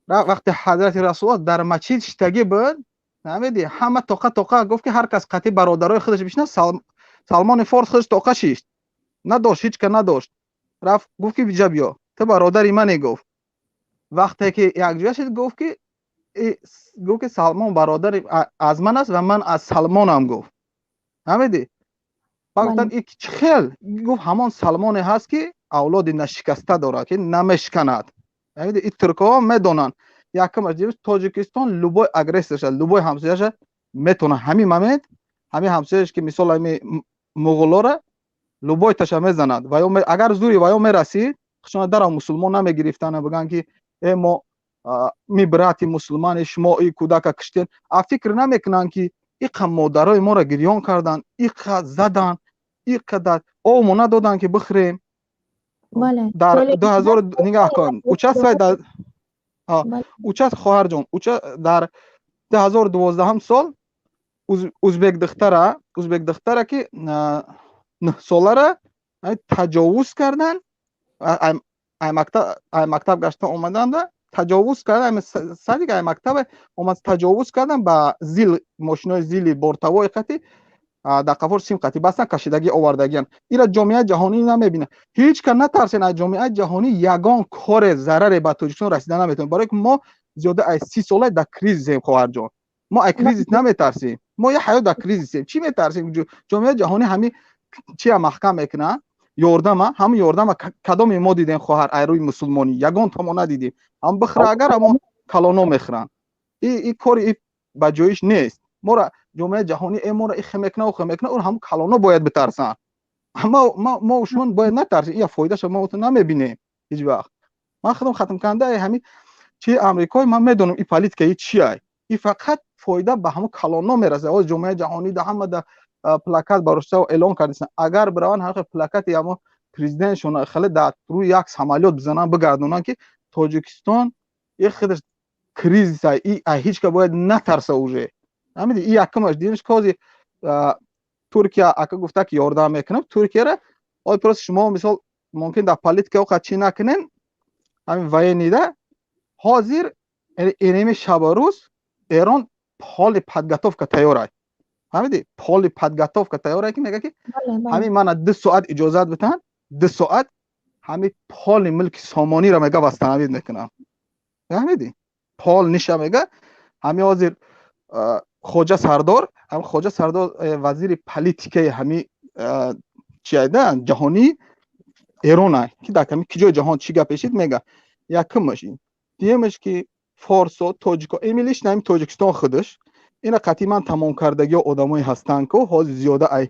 вақте ҳазрати Расулуллоҳ дар масҷид шиштагӣ буд, фаҳмидӣ, ҳама тоқа тоқа гуфт, ки ҳар кас қатъи бародарои худаш бишинад. Салмони Форс худаш тоқа шишт, надошт, ҳеҷ ка надошт. Рафт, гуфт, ки биҷа, биё, ту бародари мане, гуфт. Вақте ки якҷоя шид, гуфт ки Салмон бародари аз ман аст ва ман аз Салмонам, гуфт. Фаҳмидӣ? Ба гуфтанд: «И чӣ хел?» Гуфт: «Ҳамон Салмоне ҳаст, ки авлоди нашикаста дорад, ки намешканад». Фаҳмидӣ? И туркҳо медонанд. Якумаш. Тоҷикистон любой агрессорша, любой ҳамсояша метавонад ҳамин момент, ҳамин ҳамсояш, ки мисол ҳами муғуллора любой таша мезанад. Ва ё агар зури ва ё мерасид, хушона дарав мусулмон намегирифтанд, бигӯянд, ки э, мо ми брати мусулмани шумо и кӯдака киштен. А фикр намекунанд, ки иқа модарои моро гирён карданд, иқа заданд, иқадар обмо надоданд, ки бихӯрем. Дар 2000 нигаҳ кун, участвуй дар участ, хоҳарҷон, дар 2012-ҳам сол узбек духтара, ки 9 солара таҷовуз кардан, ай мактаб гашта омаданда таҷовуз кардан, садик ай мактаб омад, таҷовуз кардан, ба ЗИЛ, мошинои ЗИЛи бортовой қати дар қафор сим қати бастан, кашидагӣ овардагиян. Ира ҷомеаи ҷаҳонӣ намебинад. Ҳеҷ кас натарсен, аз ҷомеаи ҷаҳонӣ ягон коре, зараре ба Тоҷикистон расида наметавонад, барое ки мо зиёда аз 30 сола дар кризисем. Хоҳарҷон, мо аз кризис наметарсем, мо як ҳаёт дар кризисем, чӣ метарсем? Ҷомеаи ҷаҳонӣ ҳамин чия маҳкам мекунад, ёрдама, ҳамн ёрдама кадоме мо дидем, хоҳар, ай рӯи мусулмонӣ? Ягон то мо надидем. Ҳам бихӯра, агар ҳамон калоно мехӯранд. И кори и ба ҷоиш нест. Мора ҷомеаи ҷаҳонӣ э мора ихе мекуна, ухе мекуна, ӯ ҳамн калоно бояд битарсанд. Мо шумо бояд натарсем. Ия фоидаша мо намебинем ҳеҷ вақт. Ман худам хатмкунандаи ҳамин чи амрикои, ман медонам, и политика и чиай. И фақат фоида ба ҳамон калоно мерасад. Оз ҷомеаи ҷаҳонӣ да ҳама да плакат барошта эълон кардастанд. Агар бираванд, ҳақи плакати ҳамо президентшон хеле дар рӯи як самолёт бизананд, бигардонанд, ки Тоҷикистон и худаш кризис, и ҳеҷ ка бояд натарса уже. Ҳамиди, и якумаш. Дуюмаш, кози Туркия ака гуфта, ки ёрдам мекунам Туркияра. Ой, просто шумо мисол мумкин дар политика оқа чӣ накунен, ҳамин военный да ҳозир инеми шабу рӯз Эрон ҳоли подготовка тайёрай. Фаҳмидӣ? Ҳоли подготовка тайёрай, ки мега, ки ҳамин мана 2 соат иҷозат битан, 2 соат ҳамин поли мулки Сомониро мега восстановить мекунам. Фаҳмидӣ? Пол ниша мега. Ҳамин ҳозир Хоҷа Сардор, ҳамин Хоҷа Сардор, вазири политикаи ҳамин чиайда ҷаҳонӣ Эрона, ки дар ҳами ки ҷои ҷаҳон чӣ гап ешид, мега. Якумаш ин. Дуюмаш, ки форсо, тоҷико, эмилиш нами Тоҷикистон худаш ина қатъи ман тамом кардагиҳо одамое ҳастанд, ку ҳозир зиёда ай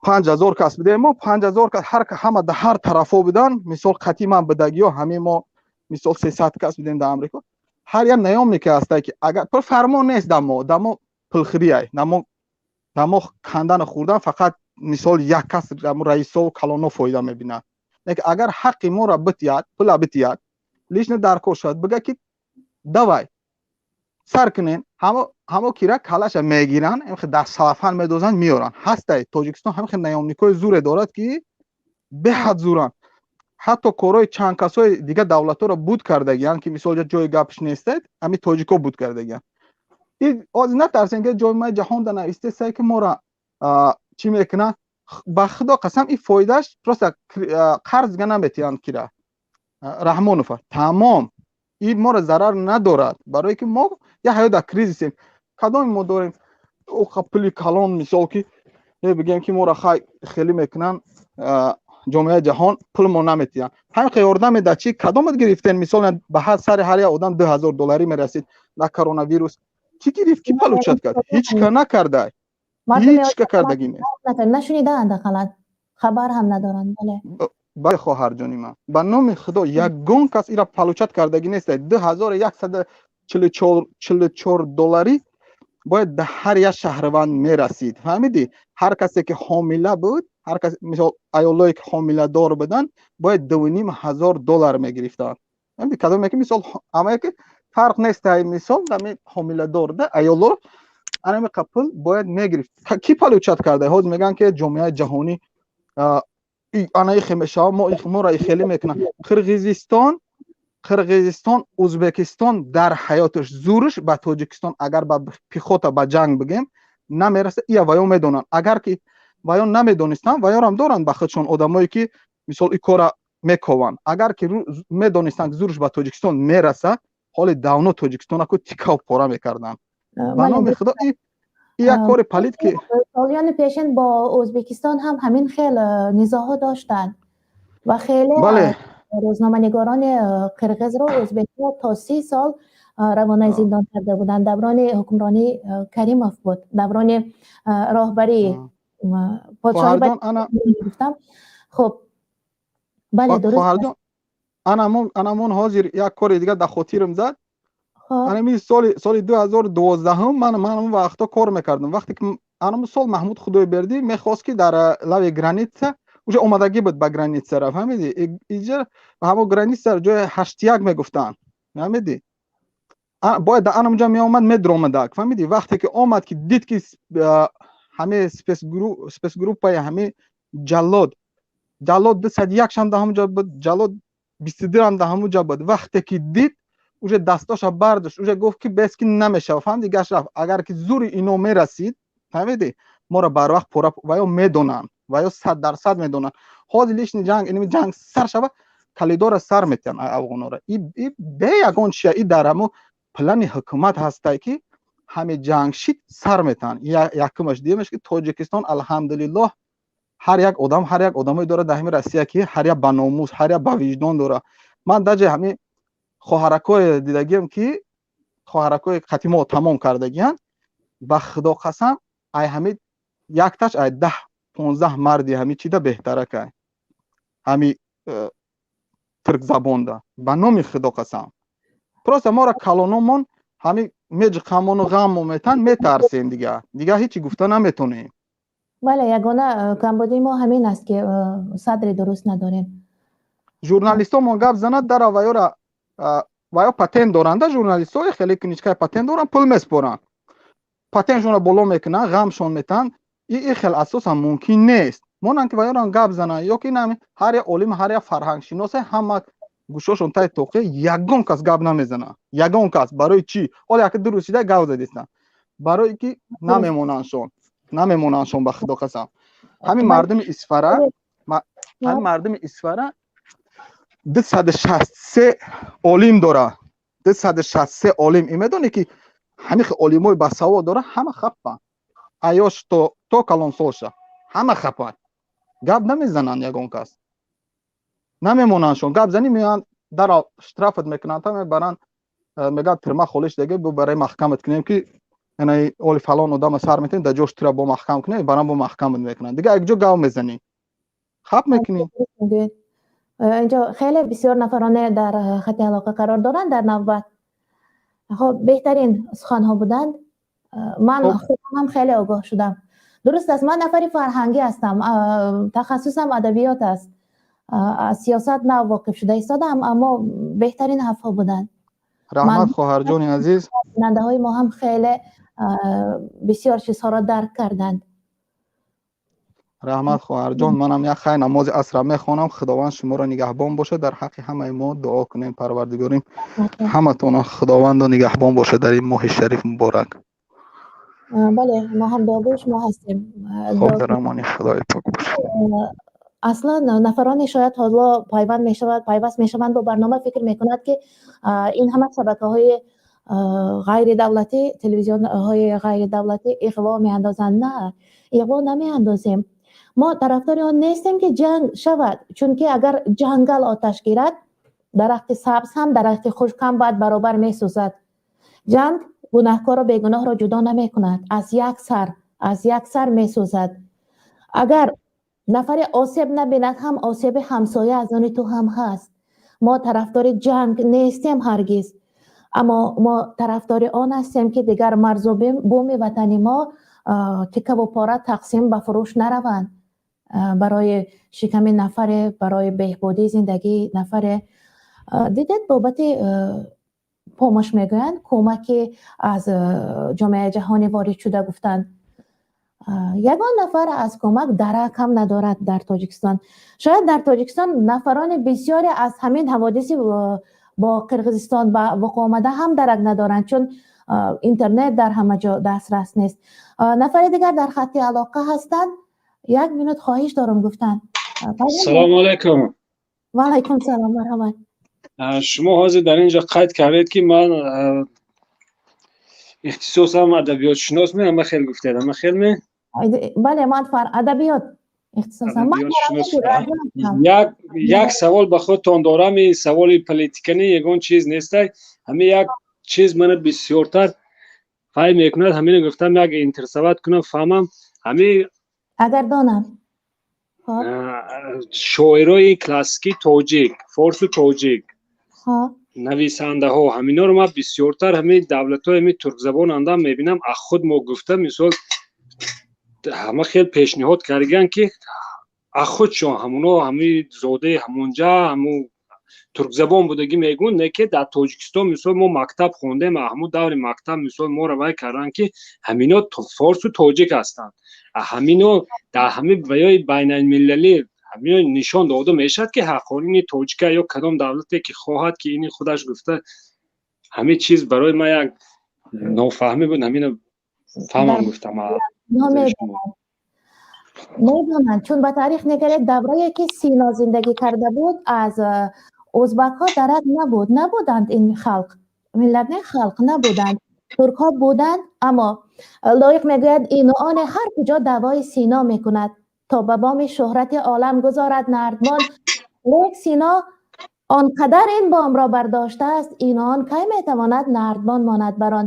5000 кас будем мо, 5000 кас ҳар ҳама дар ҳар тарафҳо будан. Мисол, қатъи ман будагиҳо ҳамин мо, мисол, 300 кас будем дар Амрико. Ҳар як наёмне ки ҳастай, ки агар пул фармон нест, дамо пулхӯрияй, дамо кандану хӯрдан фақат. Мисол, як кас, раисову калоно фоида мебинад. Лекин агар ҳаққи моро битиҳад, пула битиҳад, лично дар кор шавад, бига, ки давай сар кунен, ҳамо кира калаша мегиранд, дар салафан медозанд, меоранд. Ҳастай, Тоҷикистон ҳамин хел наёмникҳои зуре дорад, ки беҳад зуранд. Ҳатто корҳои чанд касои дигар давлатҳоро буд кардагианд, ки мисол ҷои гапш нестед, ҳамин тоҷико буд кардагианд. Ҳозир натарсем, ки ҷомеаи ҷаҳон да навистесай, ки моро чӣ мекунад. Ба Худо қасам, ин фоидааш просто қарз дига наметиҳанд кира Раҳмонова, тамом. Ин моро зарар надорад, барое ки мо як ҳаёт дар кризисем. Кадоми мо дорем? Оқа пули калон, мисол, ки бигем, ки моро хай хеле мекунанд, ҷомеаи ҷаҳон пул мо наметиҳанд. Ҳамин қа ёрдам медад чи кадомат гирифтен? Мисол, ба ҳар сари ҳар як одам 2000 долларӣ мерасид на коронавирус. Ки гирифт, ки получать кард? Ҳеҷ ка накардай, ҳеҷ ка кардагӣ нест. Нашунидаанд, ақаллан хабар ҳам надоранд, бале. Бале, хоҳарҷони ман, ба номи Худо, ягон кас ира получать кардагӣ нест. 2144 долларӣ бояд да ҳар як шаҳрванд мерасид, фаҳмидӣ? Ҳар касе ки ҳомила буд, ҳар кас, мисол, аёлое ки ҳомиладор буданд, бояд 2500 доллар мегирифтанд, фаҳмидӣ? Кадоме ки, мисол, амае ки фарқ нест, мисол, ами ҳомиладор да аёло анами пул бояд мегирифт. Ки получать карда? Ҳозир мегӯянд, ки ҷомеаи ҷаҳонӣ ана ихе мешава, моро ихелӣ мекунанд. Қирғизистон, Ӯзбекистон дар ҳаёташ зӯриш ба Тоҷикистон, агар ба пехота, ба ҷанг бигем, намераса. Ия ваё медонанд. Агар ки ваё намедонистанд, ваёрам доранд ба худшон одамое, ки, мисол, и кора мекованд. Агар ки медонистанд, ки зӯриш ба Тоҷикистон мераса, ҳоли давно Тоҷикистона ку тикав пора мекарданд. Ба номи Худо, и як кори палид ки Солиёни пешин бо Ӯзбекистон ҳам ҳамин хел низоъҳо доштанд ва хеле рӯзноманигорони қирғизро ӯзбекҳо то 30 сол равонаи зиндон карда буданд. Даврони ҳукмронии Каримов буд, даврони роҳбарии подшоҳӣ гуфтам. Хуб, бале, дуруст. Анамон ҳозир як кори дигар дар хотирам зад. Анами соли 2012-ум ман он вақто кор мекардам. Вақте ки анамун сол Маҳмуд Худойбердӣ мехост, ки дар лави граница уже омадагӣ буд, ба граница ра, фаҳмидӣ? Иҷа ҳамо граница ҷои 81 мегуфтанд, фаҳмидӣ? Бояд дар анамунҷа меомад, медромадак, фаҳмидӣ? Вақте ки омад, ки дид, ки ҳаме спецгруппаи ҳаме ҷаллод 201 шам дар ҳамунҷа буд, ҷаллод 22 ам дар ҳамунҷа буд. Вақте ки дид, уже дастоша бардошт, уже гуфт, ки бес ки намешава, фаҳмиди? Гашт, рафт. Агар ки зури ино мерасид, фаҳмиди, моро барвақт пора. Ва ё медонанд, ва ё 100% медонанд. Ҳозир лишний ҷанг, инми ҷанг сар шава, калидора сар метиҳанд афғонора. И бе ягон чия, и дар ҳамо плани ҳукумат ҳастай, ки ҳаме ҷанг шид, сар метаҳанд. Якумаш. Дуюмаш, ки Тоҷикистон, алҳамдулиллоҳ, ҳар як одам, ҳар як одамое дорад дар ҳами Россия, ки ҳар як ба номус, ҳар як ба виҷдон дорад. Ман даҷа ҳами хоҳаракое дидагиам, ки хоҳаракои қати мо тамом кардагиянд, ба Худо қасам, ай ҳами якташ ай 10-15 марди ҳами чида беҳтаракай, ҳами туркзабонда. Ба номи Худо қасам, просто моро калономон ҳами меҷиқамону ғаммо метан, метарсем, дига ҳечи гуфта наметонем. Бале, ягона камбудии мо ҳамин аст, ки садри дуруст надорем. Журналистомон гап занад, дара ваёра, ваё патент доранда, журналистҳои хеле книжкаи патент доранд, пул меспоранд, патентшонро боло мекунанд, ғамшон метаҳанд. И хел асосан мумкин нест. Монанд, ки ваёран гап зананд, ё ки ҳар як олим, ҳар як фарҳангшиносе, ҳама гӯшошон тай тоқе, ягон кас гап намезанад, ягон кас. Барои чӣ? Ҳоло яке ду рӯз шида гап задистанд, барое ки намемонандшон, намемонандшон. Ба Худо қасам, ҳамин мардуми Исфара, ҳамин мардуми Исфара 263 олим дора, 263 олим. И медонӣ, ки ҳамин олимои басавод дора, ҳама хаппанд, аёш то калонсолша ҳама хапанд, гап намезананд, ягон кас намемонандшон. Гап занӣ, меоянд, дара штрафат мекунанд, та мебаранд, мегӯянд, тирма холиш деге, бу барои маҳкамат кунем, ки яъне оли фалон одама сар метавем, дар ҷош тира бо маҳкам кунем, барам бо маҳкамат мекунанд. Дига якҷо гап мезанӣ, хап мекунӣ. Инҷо хеле бисёр нафароне дар хати алоқа қарор доранд, дар навбат. Хоб, беҳтарин суханҳо буданд. Ман худам ҳам хеле огоҳ шудам. Дуруст аст, ман нафари фарҳангӣ ҳастам, тахассусам адабиёт аст, аз сиёсат нав воқиф шуда истодаам, аммо беҳтарин ҳарфҳо буданд. Раҳмат, хоҳарҷони азиз. Бинандаҳои мо ҳам хеле бисёр чизҳоро дарк карданд. Раҳмат, хоҳарҷон. Манам як хай намози асра мехонам. Худованд шуморо нигаҳбон бошад. Дар ҳаққи ҳамаи мо дуо кунем. Парвардигорим ҳаматона Худовандо нигаҳбон бошад дар ин моҳи шариф муборак. Бале, мо ҳам дуогӯи шумо ҳастем. Хоб, дар амони Худои пок бошед. Аслан нафароне шояд ҳоло пайванд мешавад, пайваст мешаванд бо барнома, фикр мекунад, ки ин ҳама шабакаҳои Ғайридавлатӣ, телевизионҳои ғайридавлатӣ иғво меандозанд. На, иғво намеандозем. Мо тарафдори он нестем, ки ҷанг шавад, чунки агар ҷангал оташ гирад, дарахти сабз ҳам, дарахти хушк ҳам баъд баробар месӯзад. Ҷанг гунаҳкору бегуноҳро ҷудо намекунад, аз як сар месӯзад. Агар нафаре осеб набинад ҳам, осеби ҳамсоя аз они ту ҳам ҳаст. Мо тарафдори ҷанг нестем ҳаргиз, аммо мо тарафдори он ҳастем, ки дигар марзу буми ватани мо тикаву пора тақсим ба фурӯш нараванд барои шиками нафаре, барои беҳбудии зиндагии нафаре. Дидед, бобати помощь мегӯянд, кӯмаке аз ҷомеаи ҷаҳонӣ ворид шуда гуфтанд. Ягон нафар аз кӯмак дарак ҳам надорад дар Тоҷикистон. Шояд дар Тоҷикистон нафарони бисёре аз ҳамин ҳаводиси бо Қирғизистон ба вуқӯъ омада ҳам дарак надоранд, чун интернет дар ҳама ҷо дастрас нест. Нафари дигар дар хатти алоқа ҳастанд. Як минут хоҳиш дорам гуфтанд. Салому алайкум. Ва алайкум салом, марҳамат. Шумо ҳозир дар ин ҷо қайд кардед, ки ман ихтисосам адабиётшинос ме, ама хел гуфтед, ама хел ме? Бале, ман адабиёт ихтисосам. Як савол ба худтон дорам. Ин саволи политикани ягон чиз нестай. Ҳамин як чиз мана бисёртар фай мекунад, ҳамино гуфтам, як интересовать кунам, фаҳмам ҳамин. Агар донам. Шоирои классикии тоҷик, форсу тоҷик, нависандаҳо, ҳаминоро ман бисёртар ҳамин давлатҳои ҳамин туркзабон андам мебинам. А худ мо гуфта, мисол, ҳама хел пешниҳод кардагианд, ки ахудшон ҳамуно ҳамин зодаи ҳамонҷа, ҳамун туркзабон будагӣ мегӯн. Не ки дар Тоҷикистон, мисол, мо мактаб хондем, ҳамун даври мактаб, мисол, моро вай карданд, ки ҳамино форсу тоҷик ҳастанд. Ҳамино дар ҳамин ваёи байналмилалӣ ҳамино нишон дода мешавад, ки ҳаққонини тоҷика ё кадом давлате ки хоҳад, ки ини худаш гуфта. Ҳамин чиз барои ман як нофаҳмӣ буд, ҳамино фаҳмам гуфтам. Медонанд, чун ба таърих нигаред, даврае ки Сино зиндагӣ карда буд, аз ӯзбакҳо дарак набуд, набуданд ин халқ, миллат не, халқ набуданд. Туркҳо буданд. Аммо Лоиқ мегӯяд: ину оне ҳар куҷо даъвои Сино мекунад, то ба боми шӯҳрати олам гузорад нардбон. Лек Сино он қадар ин бомро бардоштааст, ину он кай метавонад нардбон монад бар он?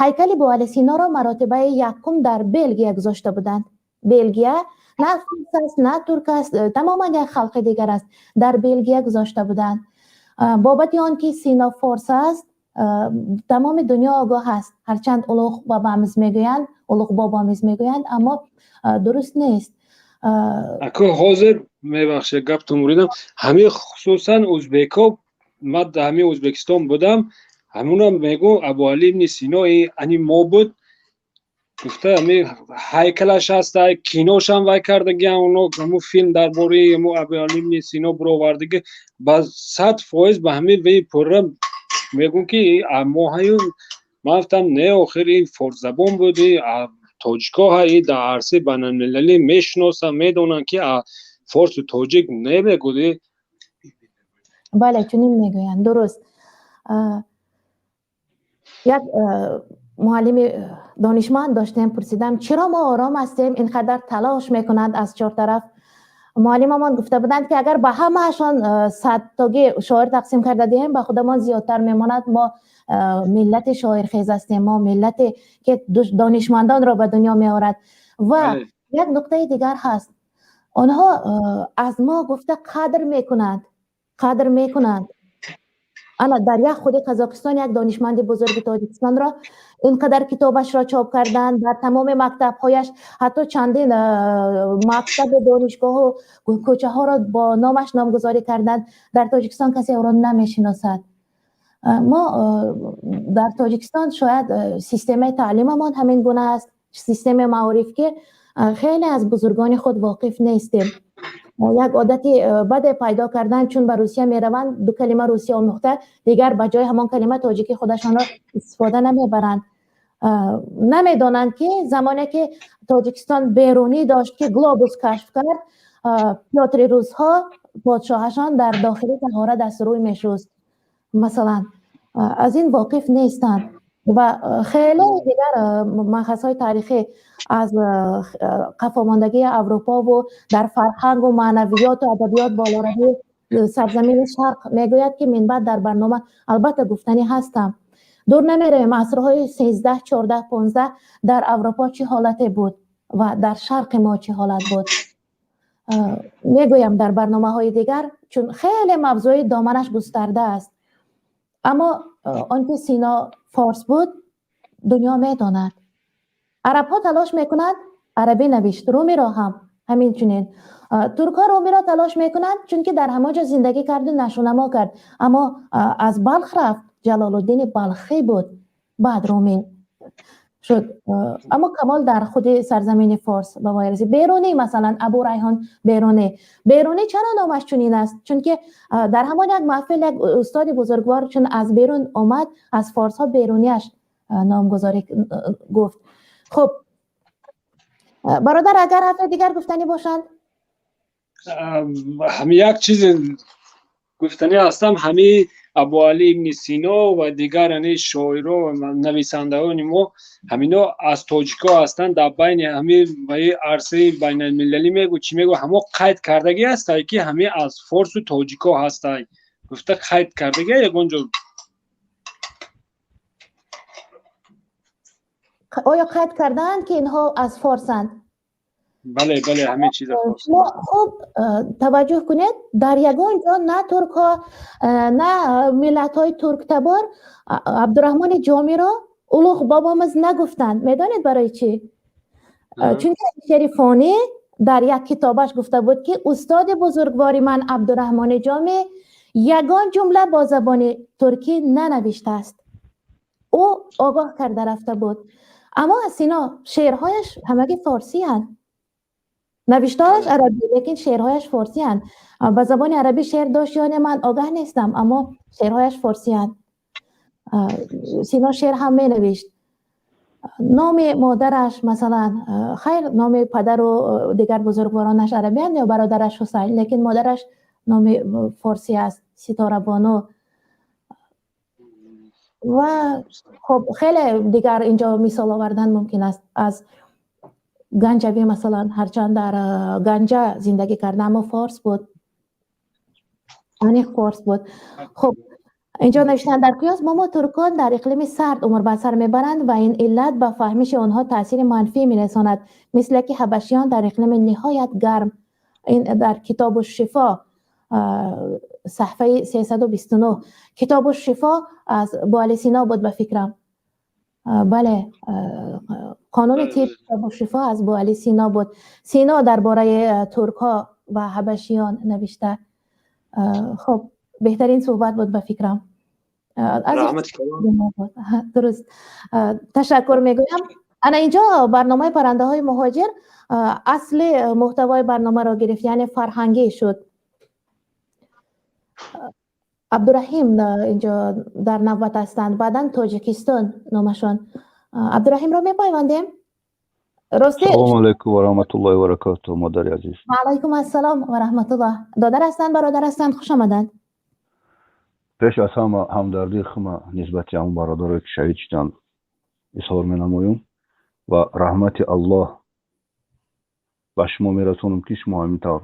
Ҳайкали Буали Синоро маротибаи якум дар Белгия гузошта буданд. Белгия на форс аст, на турк аст, тамоман як халқи дигар аст. Дар Белгия гузошта буданд. Бобати он ки Сино форс аст, тамоми дунё огоҳ аст. Ҳарчанд улуғ бабамиз мегӯянд, улуғ бобомиз мегӯянд, аммо дуруст нест. Ако ҳозир, мебахшед, гаптон буридам, ҳамин хусусан ӯзбекҳо, ман дар ҳамин Ӯзбекистон будам, ҳамуна мегӯ, Абуали ибни Сино ани мо буд гуфта, ҳами ҳайкалаш ҳаста, киношам вай кардагиам оно, ҳамун филм дар бораи ҳаму Абуали ибни Сино буровардагӣ. Ба 100% ба ҳамин ваи пурра мегӯм, ки мо ҳаю. Ман гуфтам, не, охир ин форсзабон буди, тоҷикҳо ҳаи дар арсаи байналмилалӣ мешиносанд, медонанд, ки форсу тоҷик немегӯди. Бале, чунин мегӯянд, дуруст. Як муаллими донишманд доштем, пурсидам, чаро мо ором ҳастем, ин қадар талош мекунанд аз чор тараф. Муаллимамон гуфта буданд, ки агар ба ҳамаашон 100 тогӣ шоир тақсим карда диҳем, ба худамон зиёдтар мемонад. Мо миллати шоирхез ҳастем, мо миллате ки донишмандонро ба дунё меорад. Ва як нуқтаи дигар ҳаст: онҳо аз мо гуфта қадр мекунанд, қадр мекунанд. Ана дар як худи Қазоқистон як донишманди бузурги Тоҷикистонро ин қадар китобашро чоп карданд, дар тамоми мактабҳояш, ҳатто чандин мактабу донишгоҳу кӯчаҳоро бо номаш номгузорӣ карданд. Дар Тоҷикистон касе ӯро намешиносад. Мо дар Тоҷикистон шояд системаи таълимамон ҳамин гуна аст, системаи маориф, ки хеле аз бузургони худ воқиф нестем. Як одати баде пайдо кардан, чун ба Русия мераванд, ду калима русия омӯхта, дигар ба ҷои ҳамон калима тоҷики худашонро истифода намебаранд. Намедонанд, ки замоне ки Тоҷикистон Берунӣ дошт, ки глобус кашф кард, Пётри русҳо, подшоҳашон, дар дохили таҳора дасту рӯй мешуст, масалан. Аз ин воқиф нестанд ва хеле дигар манхазҳои таърихӣ аз қафомондагии Аврупо ва дар фарҳанг ва маънавиёт ва адабиёт болоравии сарзамини Шарқ мегӯяд, ки минбаъд дар барнома албатта гуфтанӣ ҳастам. Дур намеравем, асрҳои 13, 14, 15 дар Аврупо чӣ ҳолате буд ва дар Шарқи мо чӣ ҳолат буд, мегӯям дар барномаҳои дигар, чун хеле мавзӯи доманаш густарда аст. Аммо он ки Сино форс буд, дунё медонад. Арабҳо талош мекунанд, арабӣ навишт, Румиро ҳам ҳамин чунин. Туркҳо Румиро талош мекунанд, чунки дар ҳамон ҷо зиндагӣ карду нашунамо кард, аммо аз Балх рафт, Ҷалолуддини Балхӣ буд, баъд Румӣ шуд. Аммо камол дар худи сарзамини Форс ба воя расид. Берунӣ масалан, Абу Райҳон Берунӣ. Берунӣ чаро номаш чунин аст? Чунки дар ҳамон як маҳфил як устоди бузургвор, чун аз берун омад, аз форсҳо Берунияш номгузорӣ гуфт. Хуб, бародар, агар ҳарфи дигар гуфтанӣ бошанд. Ҳами як чизе гуфтанӣ ҳастам. Ҳами Абуалӣ ибни Сино ва дигар ани шоиро ва нависандаҳони мо, ҳамино аз тоҷико ҳастанд. Дар байни ҳами ваи арсаи байналмилалӣ мегӯ, чӣ мегӯ, ҳамо қайд кардагӣ ҳастай, ки ҳами аз форсу тоҷико ҳастай гуфта қайд кардагӣ ягон ҷо? Оё қайд кардаанд, ки инҳо аз форсанд? Бале, бале, ҳамин чиза. Шумо хуб таваҷҷӯҳ кунед, дар ягон ҷо на туркҳо, на миллатҳои турктабор Абдураҳмони Ҷомиро улуғ бобомиз нагуфтанд. Медонед барои чӣ? Чунки Алишери Фонӣ дар як китобаш гуфта буд, ки устоди бузургвори ман Абдураҳмони Ҷомӣ ягон ҷумла бо забони туркӣ нанавиштааст. Ӯ огоҳ карда рафта буд. Аммо аз Сино шеърҳояш ҳамагӣ форсиянд. Навиштаҳояш арабӣ, лекин шеърҳояш форсиянд. Ба забони арабӣ шеър дошт ё не, ман огаҳ нестам, аммо шеърҳояш форсиянд. Сино шеър ҳам менавишт. Номи модараш масалан, хайр, номи падару дигар бузургворонаш арабиянд ё бародараш Ҳусайн, лекин модараш номи форсӣ аст, Ситорабону. Ва хуб, хеле дигар инҷо мисол овардан мумкин аст. Аз Ганҷавӣ масалан, ҳарчанд дар Ганҷа зиндагӣ карда, аммо форс буд, аниқ форс буд. Хуб, инҷо навиштанд: дар қиёс бо мо туркон дар иқлими сард умр ба сар мебаранд ва ин иллат ба фаҳмиши онҳо таъсири манфӣ мерасонад, мисле ки ҳабашиён дар иқлими ниҳоят гарм. Ин дар Китобу Шифо, саҳфаи 329. Китобу Шифо аз Буали Сино буд, ба фикрам. Бале, Қонуни тиб, Китобу Шифо аз Буали Сино буд. Сино дар бораи туркҳо ва ҳабашиён навишта. Хуб, беҳтарин суҳбат буд, ба фикрам. Дуруст, ташаккур мегӯям. Ана инҷо барномаи паррандаҳои муҳоҷир асли муҳтавои барномаро гирифт, яъне фарҳангӣ шуд. Абдураҳим инҷо дар навбат ҳастанд, баъдан Тоҷикистон номашон. Абдураҳимро мепайвандем. Рости, Салому алайкум ва раҳматуллоҳи ва баракатуҳ, модари азиз. Ва алайкум ассалом ва раҳматуллоҳ. Додар ҳастанд, бародар ҳастанд, хуш омаданд. Пеш аз ҳама ҳамдардии хума нисбати ҳамон бародарое, ки шаҳид шуданд, изҳор менамоем ва раҳмати Аллоҳ ба шумо мерасонам, ки шумо ҳамин тавр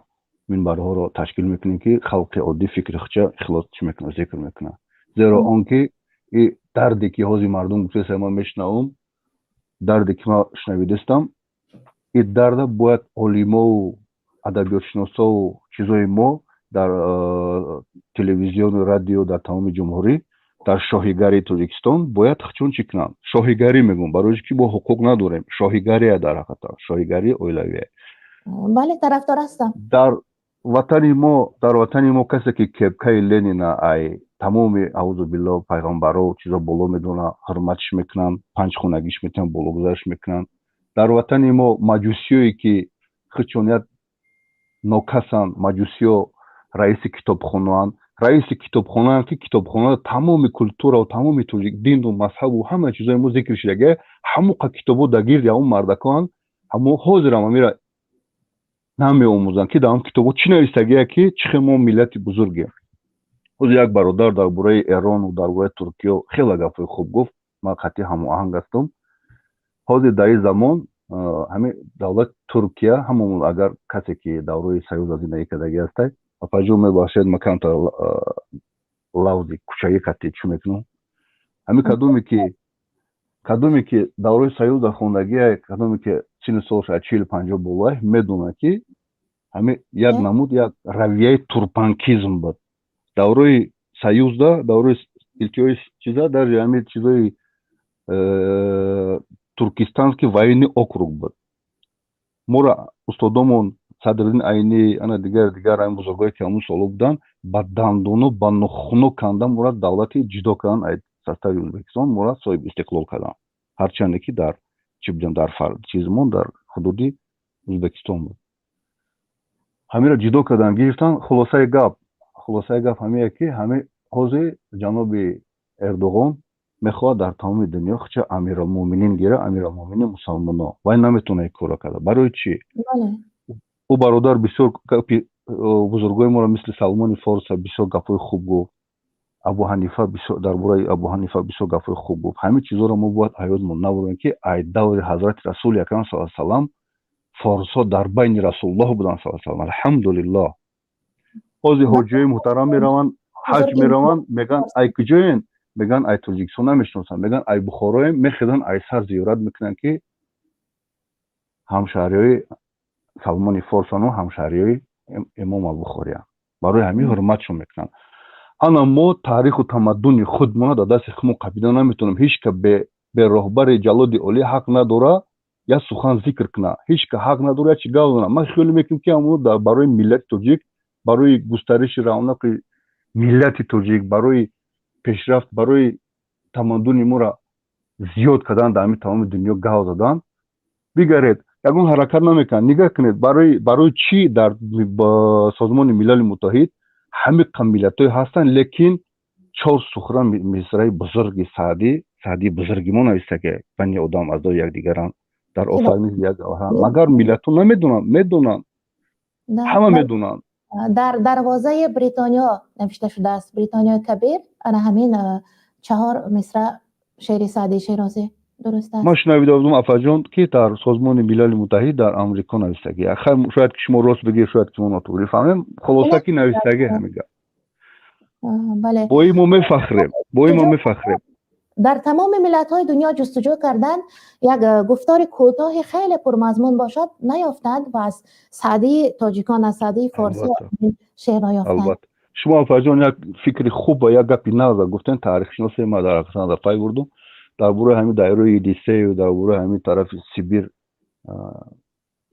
минбарҳоро ташкил мекунед, ки халқи оддӣ фикри худша ихлос чӣ мекунад, зикр мекунад. Зеро он ки и дарде, ки ҳозир мардум гуфтеса, ман мешунавам, дарде, ки ман шунавидастам, и дарда бояд олимову адабиётшиносову чизои мо дар телевизиону радио, дар тамоми ҷумҳурӣ, дар шоҳигарии Тоҷикистон бояд чун чӣ кунанд. Шоҳигарӣ мегӯм, барои ки мо ҳуқуқ надорем. Шоҳигария, дар ҳақиқатан шоҳигарии оилавия. Бале, тарафдор ҳастам. Дар ватани мо касе, ки кепкаи Ленина, ай тамоми, аузу билло, пайғамбаро, чизо боло медона, ҳурматш мекунанд, панҷ хонагиш метиҳанд, бологузарш мекунанд. Дар ватани мо маҷусиёе, ки худшон як нокасанд, маҷусиё раиси китобхонаанд, раиси китобхонаанд, ки китобхона тамоми культураву тамоми тоҷик дину мазҳабу ҳама чизои мо зикр шудага, ҳамоқа китобо дар гирди ҳамон мардакоанд. Ҳамо ҳозирам амира намеомӯзанд, ки дар он китобо чӣ навистагия, ки чӣ хел мо миллати бузургем. Ҳозир як бародар дар бораи Эрону дар бораи Туркиё хеле гапҳои хуб гуфт, ман қатъи ҳамоҳанг ҳастам. Ҳозир дар ин замон ҳамин давлати Туркия, ҳамон агар касе ки давраи Союза зиндагӣ кардагӣ ҳастай, апаҷон, мебахшед, ман камтар лавзи кӯчагӣ қатъи чӣ мекунам. Ҳамин кадоме ки давраи Союза хондагия, кадоме ки синну солаш аз 40-50 болай, медонад, ки ҳамин як намуд, як равияи турпанкизм буд давраи Союзда, давраи илтиҳои чиза, даже ҳамин чизои Туркестанский военный округ буд. Моро устодомон Садриддин Айнӣ, ана дигар дигар ҳамин бузургое, ки ҳамун соло буданд, ба дандону ба нохуно канда мора давлати ҷудо кардан аз состави Ӯзбекистон, мора соҳиби истиқлол карданд, ҳарчанде ки дар чӣ будем, дар чизмон дар ҳудуди Ӯзбекистон буд. Ҳаминро ҷудо кардан гирифтан. Хулосаи гап ҳамие, ки ҳамин ҳозир ҷаноби Эрдоғон мехоҳад дар тамоми дунё худша амиралмуъминин гира, амиралмуъминин мусалмоно. Вай наметавона ин корро карда. Барои чӣ? Ӯ бародар бисёр гапи бузургои моро, мисли Салмони Форса, бисёр гапҳои хуб гуфт. Абу Ҳанифа, дар бораи Абу Ҳанифа бисёр гапҳои хуб гуфт. Ҳамин чизҳоро мо бояд ҳаётмон набурем, ки ай даври ҳазрати Расули Акрам са салам форсҳо дар байни Расулуллоҳ буданд са салам. Алҳамдулиллоҳ, ҳозир ҳоҷиёи муҳтарам мераванд, ҳаҷ мераванд, мегӯянд: «Ай куҷоен?» Мегӯянд: «Ай Тоҷикистон». Намешиносанд, мегӯянд: «Ай Бухороем». Мехезанд, ай сар зиёрат мекунанд, ки ҳамшаҳриҳои Салмони Форсану ҳамшаҳриҳои Имом Абухориям. Барои ҳамин ҳурматшон мекунанд. Ана мо таъриху тамаддуни худмона дар дасти худмон қапида наметавонем. Ҳеҷ ка бе роҳбари ҷаллоди олӣ ҳақ надора як сухан зикр кунад, ҳеҷ ка ҳақ надора як чи гап занад. Ман хиёл мекунам, ки ҳамоно барои миллати тоҷик, барои густариши равнақи миллати тоҷик, барои пешрафт, барои тамаддуни моро зиёд кардан дар ҳамин тамоми дунё гав задан бигаред, ягон ҳаракат намекунанд. Нигаҳ кунед, барои чӣ дар Созмони Милали Муттаҳид ҳамин миллатҳое ҳастанд, лекин чор сухра мисраи бузурги Саъдии бузурги мо нависта, ки бани одам аъзои якдигаранд, дар офариниши як гавҳаранд. Магар миллатҳо намедонанд? Медонанд, ҳама медонанд. Дар дарвозаи Бритониё навишта шудааст, Бритониёи Кабир, ана ҳамин чаҳор мисра шеъри Саъдии Шерозӣ, дуруст аст? Ман шунавида будам, афаҷон, ки дар Созмони Милали Муттаҳид дар Амрико навистагӣ. Хайр, шояд ки шумо рост бигӯед, шояд ки мо нотуғрӣ фаҳмем. Хулоса, ки навистагӣ ҳамин гап. Бале. Бо ин мо мефахрем, бо ин мо мефахрем. Дар тамоми миллатҳои дунё ҷустуҷӯ карданд, як гуфтори кӯтоҳи хеле пурмазмун бошад, наёфтанд ва аз Саъдии тоҷикон, аз Саъдии форсӣ шеърро ёфтанд. Албатта, шумо, афаҷон, як фикри хуб ва як гапи нағза гуфтен. Таърихшиносе ма дар ҳақиқат пай бурдум дар бораи ҳамин дайрои Енисею, дар бораи ҳамин тарафи Сибир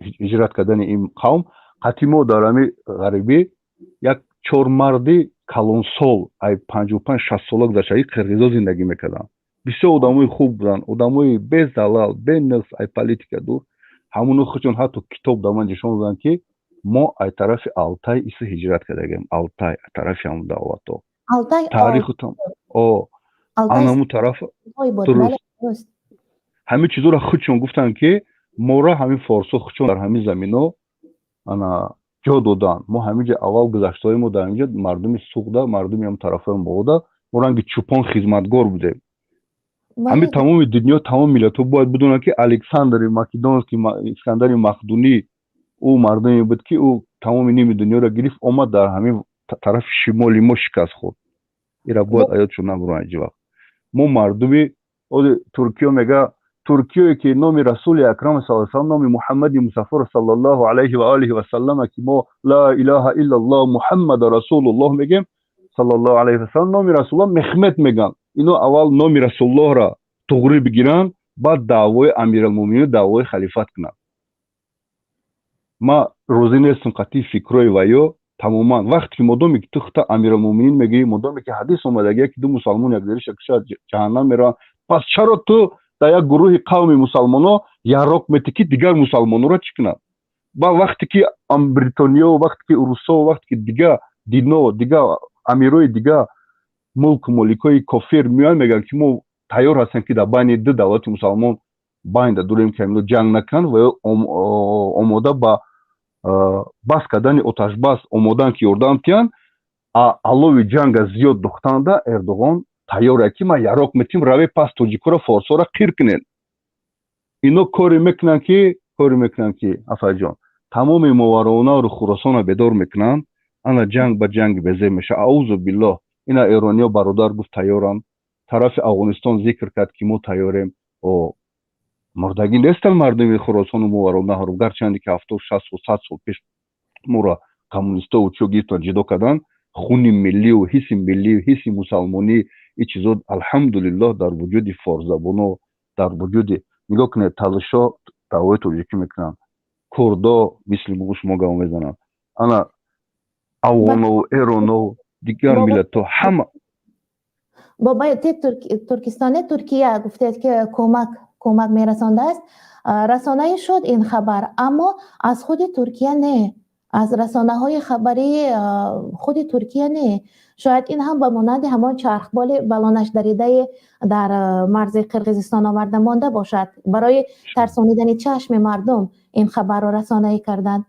ҳиҷрат кардани ин қавм. Қатъи мо дар ҳамин ғарибӣ як чор марди калонсол, ай 55-60 сола гузаштаи қирғизо зиндагӣ мекарданд. Бисёр одамои хуб буданд, одамои безалал, бенақс, ай политика дур. Ҳамоно худшон ҳатто китоб дар ман нишон доданд, ки мо ай тарафи Алтай иса ҳиҷрат кардагем, Алтай, ай тарафи ҳамун давлатҳо. Таъриху анамун тараф. Дуруст, ҳамин чизоро худшон гуфтанд, ки моро ҳамин форсо худшон дар ҳамин замино ана ҷо доданд. Мо ҳамин ҷо аввал гузаштаҳои мо дар ҳамин ҷо мардуми Суғда, мардуми ҳам тарафҳои бовода, мо ранги чӯпон хизматгор будем. Ҳамин тамоми дунё, тамоми миллатҳо бояд бидонанд, ки Александри Македонский, Искандари Мақдунӣ, ӯ мардуме буд, ки ӯ тамоми ними дунёро гирифт, омад, дар ҳамин тарафи шимоли мо шикаст хӯрд. Ира бояд аёдшон набуранд ҳеҷ вақт. Мо мардуми ози Туркиё мега, Туркиёе ки номи Расули Акрам са салам, номи Муҳаммади Мусаффор саллаллоҳу алайҳи ва олиҳи васаллама, ки мо «Ла илаҳа иллаллоҳ, Муҳаммада расулуллоҳ» мегем, саллаллоҳу алайҳи васаллам, номи Расулуллоҳ Мехмет меган. Ино аввал номи Расулуллоҳро туғрӣ бигиранд, баъд даъвои амиралмӯминин, даъвои халифат кунанд. Ма розӣ нестам қатъи фикрҳои ваё тамоман. Вақте ки модоме ки ту хута амиралмӯминин мегӯӣ, модоме ки ҳадис омадагия, ки ду мусалмон якдигариша кушад, ҷаҳаннам мераванд, пас чаро ту дар як гурӯҳи қавми мусалмоно яроқ метӣ, ки дигар мусалмононро чӣ кунанд? Ва вақте ки Бритониё, вақте ки русо, вақте ки дига дино, дига амирои дига мулку моликҳои кофир меоянд, мегӯянд, ки мо тайёр ҳастем, ки дар байни ду давлати мусалмон байнда дурем, ки ҳамино ҷанг накунанд, ва ё омода ба бас кардани оташбас омодаанд, ки ёрдам тиҳанд. Алови ҷанга зиёд духтанда Эрдоғон тайёре, ки ма яроқ метим, раве, пас тоҷикоро, форсоро қир кунед. Ино коре мекунанд, ки коре мекунанд, ки, афайҷон, тамоми Мовароунару Хуросонро бедор мекунанд. Ана ҷанг ба ҷанги безеб меша, аузу биллоҳ. Ина эрониё, бародар гуфт, тайёранд. Тарафи Афғонистон зикр кард, ки мо тайёрем. Мурдагӣ нестанд мардуми Хуросону Мовароуннаҳр, гарчанде ки 70, 60 сол, 100 сол пеш моро коммунистову чиё гирифтан, ҷудо карданд. Хуни миллию ҳисси миллию ҳисси мусалмонӣ, ин чизо, алҳамдулиллоҳ, дар вуҷуди форсзабоно, дар вуҷуди, нигоҳ кунед, талишо даъвои тоҷикӣ мекунанд, курдо мисли шумо гап мезананд, ана афғонову эронову дигар миллатҳо ҳама. Бобои Туркистоне, Туркия гуфтед, ки кӯмак мерасондааст. Расонаӣ шуд ин хабар, аммо аз худи Туркия не, аз расонаҳои хабарии худи Туркия не. Шояд ин ҳам ба монанди ҳамон чархболи балонаш даридае дар марзи Қирғизистон оварда монда бошад. Барои тарсонидани чашми мардум ин хабарро расонаӣ карданд.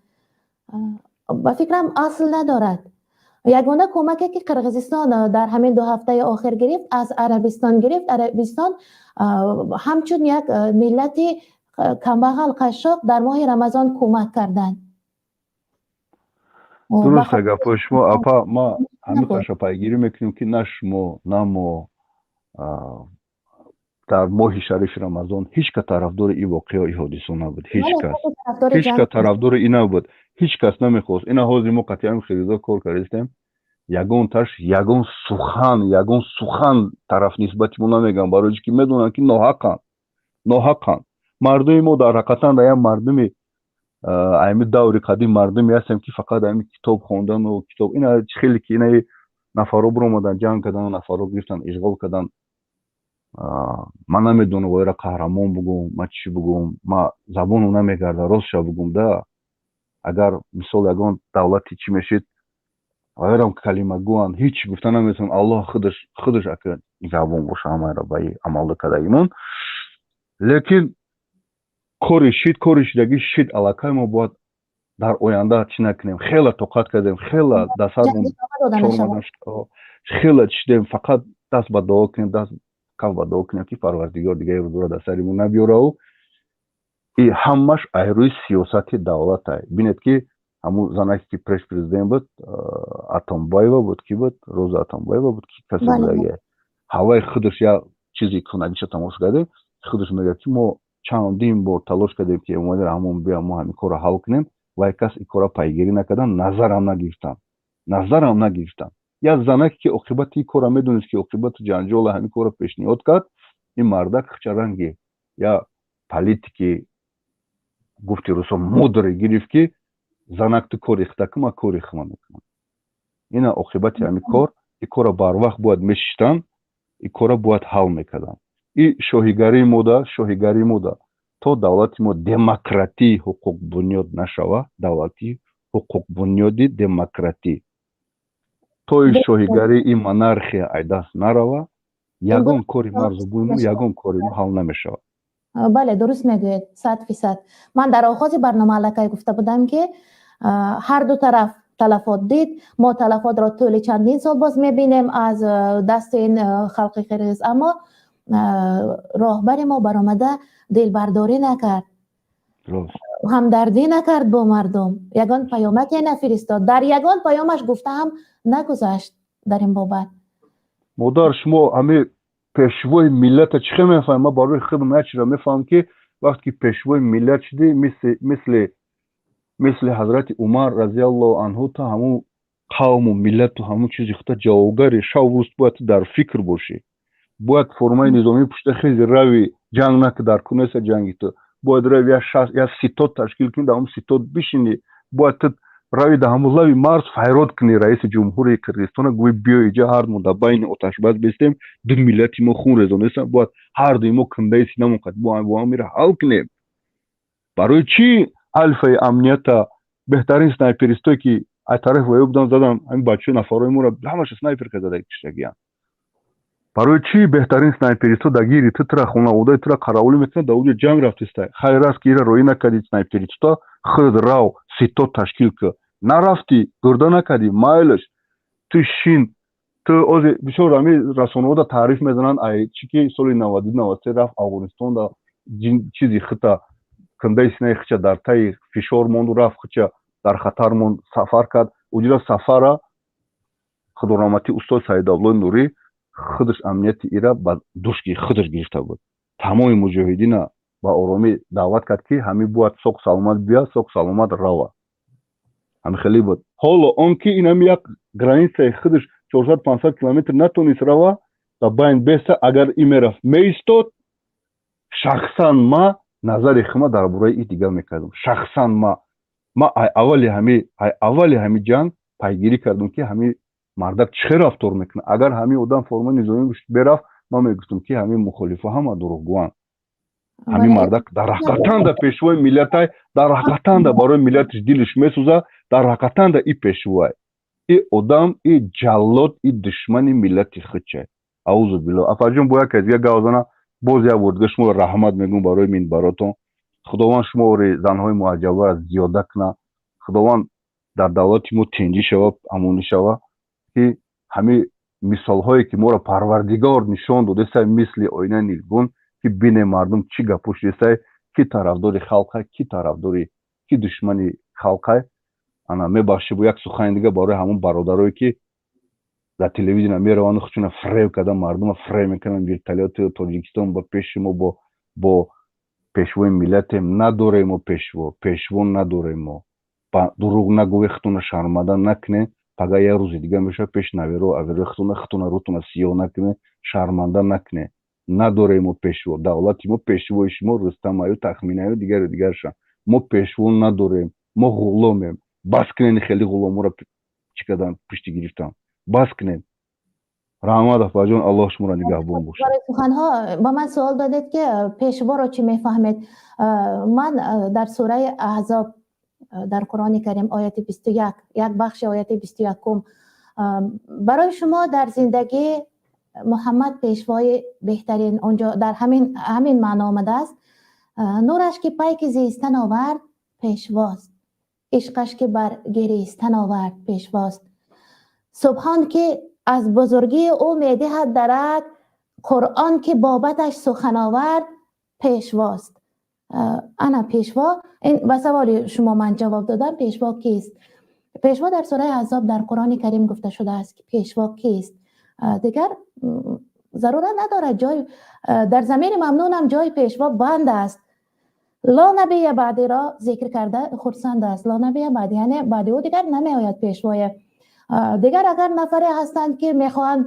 Ба фикрам, асл надорад. Ягона кӯмаке, ки Қирғизистон дар ҳамин 2 ҳафтаи охир гирифт, аз Арабистон гирифт. Арабистон ҳамчун як миллати камбағал, қашшоқ дар моҳи Рамазон кӯмак карданд. Дуруста гапҳои шумо, апа. Ма ҳамиқаша пайгирӣ мекунем, ки на шумо, на мо дар моҳи шарифи Рамазон ҳеҷ кас тарафдори ин воқеа, ин ҳодиса набуд. Ҳеҷ кас, ҳеҷ кас тарафдори ин набуд, ҳеҷ кас намехост. Ина ҳозир мо қатъиан хелизо кор кардистем, ягон таш, ягон сухан, ягон сухан тараф нисбати мо намегӯям, барои ки медонанд, ки ноҳақанд, ноҳақанд. Мардуми мо дар ҳақиқатан дар як мардуми ами даври қадим мардуме ҳастем, ки фақат ами китоб хондану китоб. Ина хеле ки инаи нафарҳо биромадан, ҷанг кардан, нафарҳо гирифтан, ишғол кардан. Ман намедонам вайра қаҳрамон бугум, ма чӣ бугум, ма забону намегарда, ростша бугум да. Агар мисол ягон давлати чӣ мешид, вайрам калимагӯанд, ҳеҷ гуфта наметавонам. Аллоҳ худаш ака нигаҳбон боша ҳамаро ба амалда кардагимон. Лекин кори шид, кори шидагӣ шид. Аллакай мо бояд дар оянда чӣ накунем. Хеле тоқат кардем, хеле дастармон хеле чидем. Фақат даст ба дуо кунем, даст каф ба дуо кунем, ки Парвардигор дигари рӯзора дар сари мо набиёраву. И ҳамаш ай рӯи сиёсати давлатай. Бинед, ки ҳамун занаке, ки преш президент буд, Атомбаева буд, ки буд, Роза Атомбаева буд, ки касе будаги, ҳаваи худаш як чизи кунагиша тамошо кардем. Худаш мегӯяд, ки мо чандин бор талош кардем, ки Эмомалӣ Раҳмон биям, мо ҳамин корро ҳал кунем. Вай кас ин корро пайгирӣ накардан, назарам нагирифтанд, назарам нагирифтанд. Як занаке, ки оқибати ин корро медонист, ки оқибати ҷанҷола ҳамин корро пешниҳод кард. Ин мардак чаранги я политики, гуфти русо, мудрый гирифт, ки занак, ту кори худа кун, ман кори хума мекунам. Ина оқибати ҳамин кор. Ин корро барвақт бояд мешиштанд, ин корро бояд ҳал мекарданд. И шоҳигарии мода, шоҳигарии мода, то давлати мо демократии ҳуқуқбунёд нашава, давлати ҳуқуқбунёди демократӣ, то ин шоҳигарии, ин монархия ай даст нарава, ягон кори марзубуи мо, ягон кори мо ҳал намешавад. Бале, дуруст мегӯед, 100%. Ман дар оғози барнома аллакай гуфта будам, ки ҳар ду тараф талафот дид. Мо талафотро тӯли чандин сол боз мебинем аз дасти ин халқи қирғиз, аммо роҳбари мо баромада дилбардорӣ накард, ҳамдардӣ накард бо мардум, ягон паёмаке нафиристод, дар ягон паёмаш гуфта ҳам нагузашт дар ин бобат. Модар, шумо ҳами пешвои миллата чӣ хел мефаҳмед? Ман барои худам як чизро мефаҳмам, ки вақте ки пешвои миллат шудӣ, мисли ҳазрати Умар разиаллоҳу анҳу, ту ҳамун қавму миллату ҳамун чизи худта ҷавобгари. Шав рӯз бояд ту дар фикр бошӣ, бояд формаи низомӣ пушта хези, рави, ҷанг наки, дар кунеса ҷанги ту, бояд рави, як ситод ташкил кунӣ, дар ҳамун ситод бишинӣ, бояд ту рави, дар ҳамун лави марз файрод кунӣ, раиси ҷумҳурии Қирғизистона гӯӣ: «Биё иҷа, ҳар мо дар байни оташбас бистем. Ду миллати мо хун резонестан, бояд ҳардуи мо кундаи синамон қад бо ҳамира ҳал кунем». Барои чӣ алфаи амнията, беҳтарин снайперистое, ки аз тарафи ваё будан, задан ҳамин бачаҳои нафарои моро, ҳамаша снайперка зада киштагиянд? Барои чӣ беҳтарин снайперистҳо дар гири ту, тура, хонаводаи тура қаравулӣ мекунад, дар оҷо ҷанг рафтиста? Хайр аст, ки ира роӣ накардӣ снайпериста, худ рав, ситод ташкил кӣ. Нарафтӣ, гурда накардӣ, майлаш. Ту шин, ту ози бисёр ҳами расонаҳода таъриф мезананд, ай чӣ ки соли 92, 93 рафт Афғонистонда, чизи хита, кундаи синаи хича дар таи фишор монду, рафт, хича дар хатар монд, сафар кард. Уҷира сафара худораҳматӣ устод Саидабдуллои Нурӣ худаш амнияти ира ба душки худаш гирифта буд. Тамоми муҷоҳидина ба оромӣ даъват кард, ки ҳамин бояд соқ саломат бия, соқ саломат рава. Ҳами хеле буд. Ҳоло он ки инами як границаи худаш 400, 500 километр натонист рава ва байн беста. Агар и мерафт, меистод, шахсан ма назари хума дар бораи и дигар мекардам. Шахсан ма ай аввали ҳами ҷанг пайгирӣ кардам, ки ҳами мардак чӣ хел рафтор мекунад. Агар ҳамин одам формаи низомӣ берафт, ман мегуфтам, ки ҳамин мухолифо ҳама дурӯғгӯанд. Ҳамин мардак дар ҳақиқатанда пешвои миллатай, дар ҳақиқатанда барои миллаташ дилаш месӯзад, дар ҳақиқатанда и пешвоай. И одам, и ҷаллод, и душмани миллати худчай, аузу билло. Афарҷон, бо як кас дига гав зана. Боз як бор дига шуморо раҳмат мегӯм барои минбаротон. Худованд шуморо занҳои муҳаҷҷабаро зиёда кунад. Худованд дар давлати мо тинҷӣ шава, амонӣ шава, ки ҳамин мисолҳое ки моро Парвардигор нишон додесай, мисли оинаи нилгун, ки бине мардум чӣ гапо шудесай, ки тарафдори халқай, ки тарафдори, ки душмани халқай. Ана, мебахшӣ, бо як сухани дига барои ҳамон бародарое, ки дар телевизиона мераванду худшона фреб кардан, мардума фреб мекунанд: вертолёти Тоҷикистон ба пеши мо, бо пешвои миллатем. Надорем мо пешво, пешво надорем мо. Дурӯғ нагӯе, худтона шарманда накунед. Пага як рӯзи дига мешавад, пеши наверо аверои худтона худтона рӯтона сиёҳ накунед, шарманда накунед. Надорем мо пешво. Давлати мо, пешвои шумо Рустамаю, Тахминаю, дигару дигарша. Мо пешво надорем, мо ғуломем. Бас кунед хеле ғуломоро чӣ кардан, пушти гирифтан бас кунед. Раҳмат, афаҷон, Аллоҳ шуморо нигаҳбон бошад. Барои суханҳо. Ба ман суол додед, ки пешворо чӣ мефаҳмед. Ман дар сураи Аҳзоб, дар Қуръони Карим, ояти 21, як бахши ояти 21-ум: барои шумо дар зиндагӣ Муҳаммад пешвои беҳтарин. Онҷо дар ҳамин маъно омадааст: нураш ки пайки зистан овард, пешвост, ишқаш ки бар гиристан овард, пешвост, субҳон ки аз бузургии ӯ медиҳад дарак, Қуръон ки бобаташ сухан овард, пешвост. Ана пешво. Ин ба саволи шумо ман ҷавоб додам: пешво кист? Пешво дар сураи Аҳзоб, дар Қуръони Карим гуфта шудааст, ки пешво кист. Дигар зарурат надорад ҷой. Дар замини мамнунам ҷои пешво банд аст. Ло набия баъдиро зикр карда хурсанд аст. Ло набия баъди, яъне баъди ӯ дигар намеояд пешвое. Дигар агар нафаре ҳастанд, ки мехоҳанд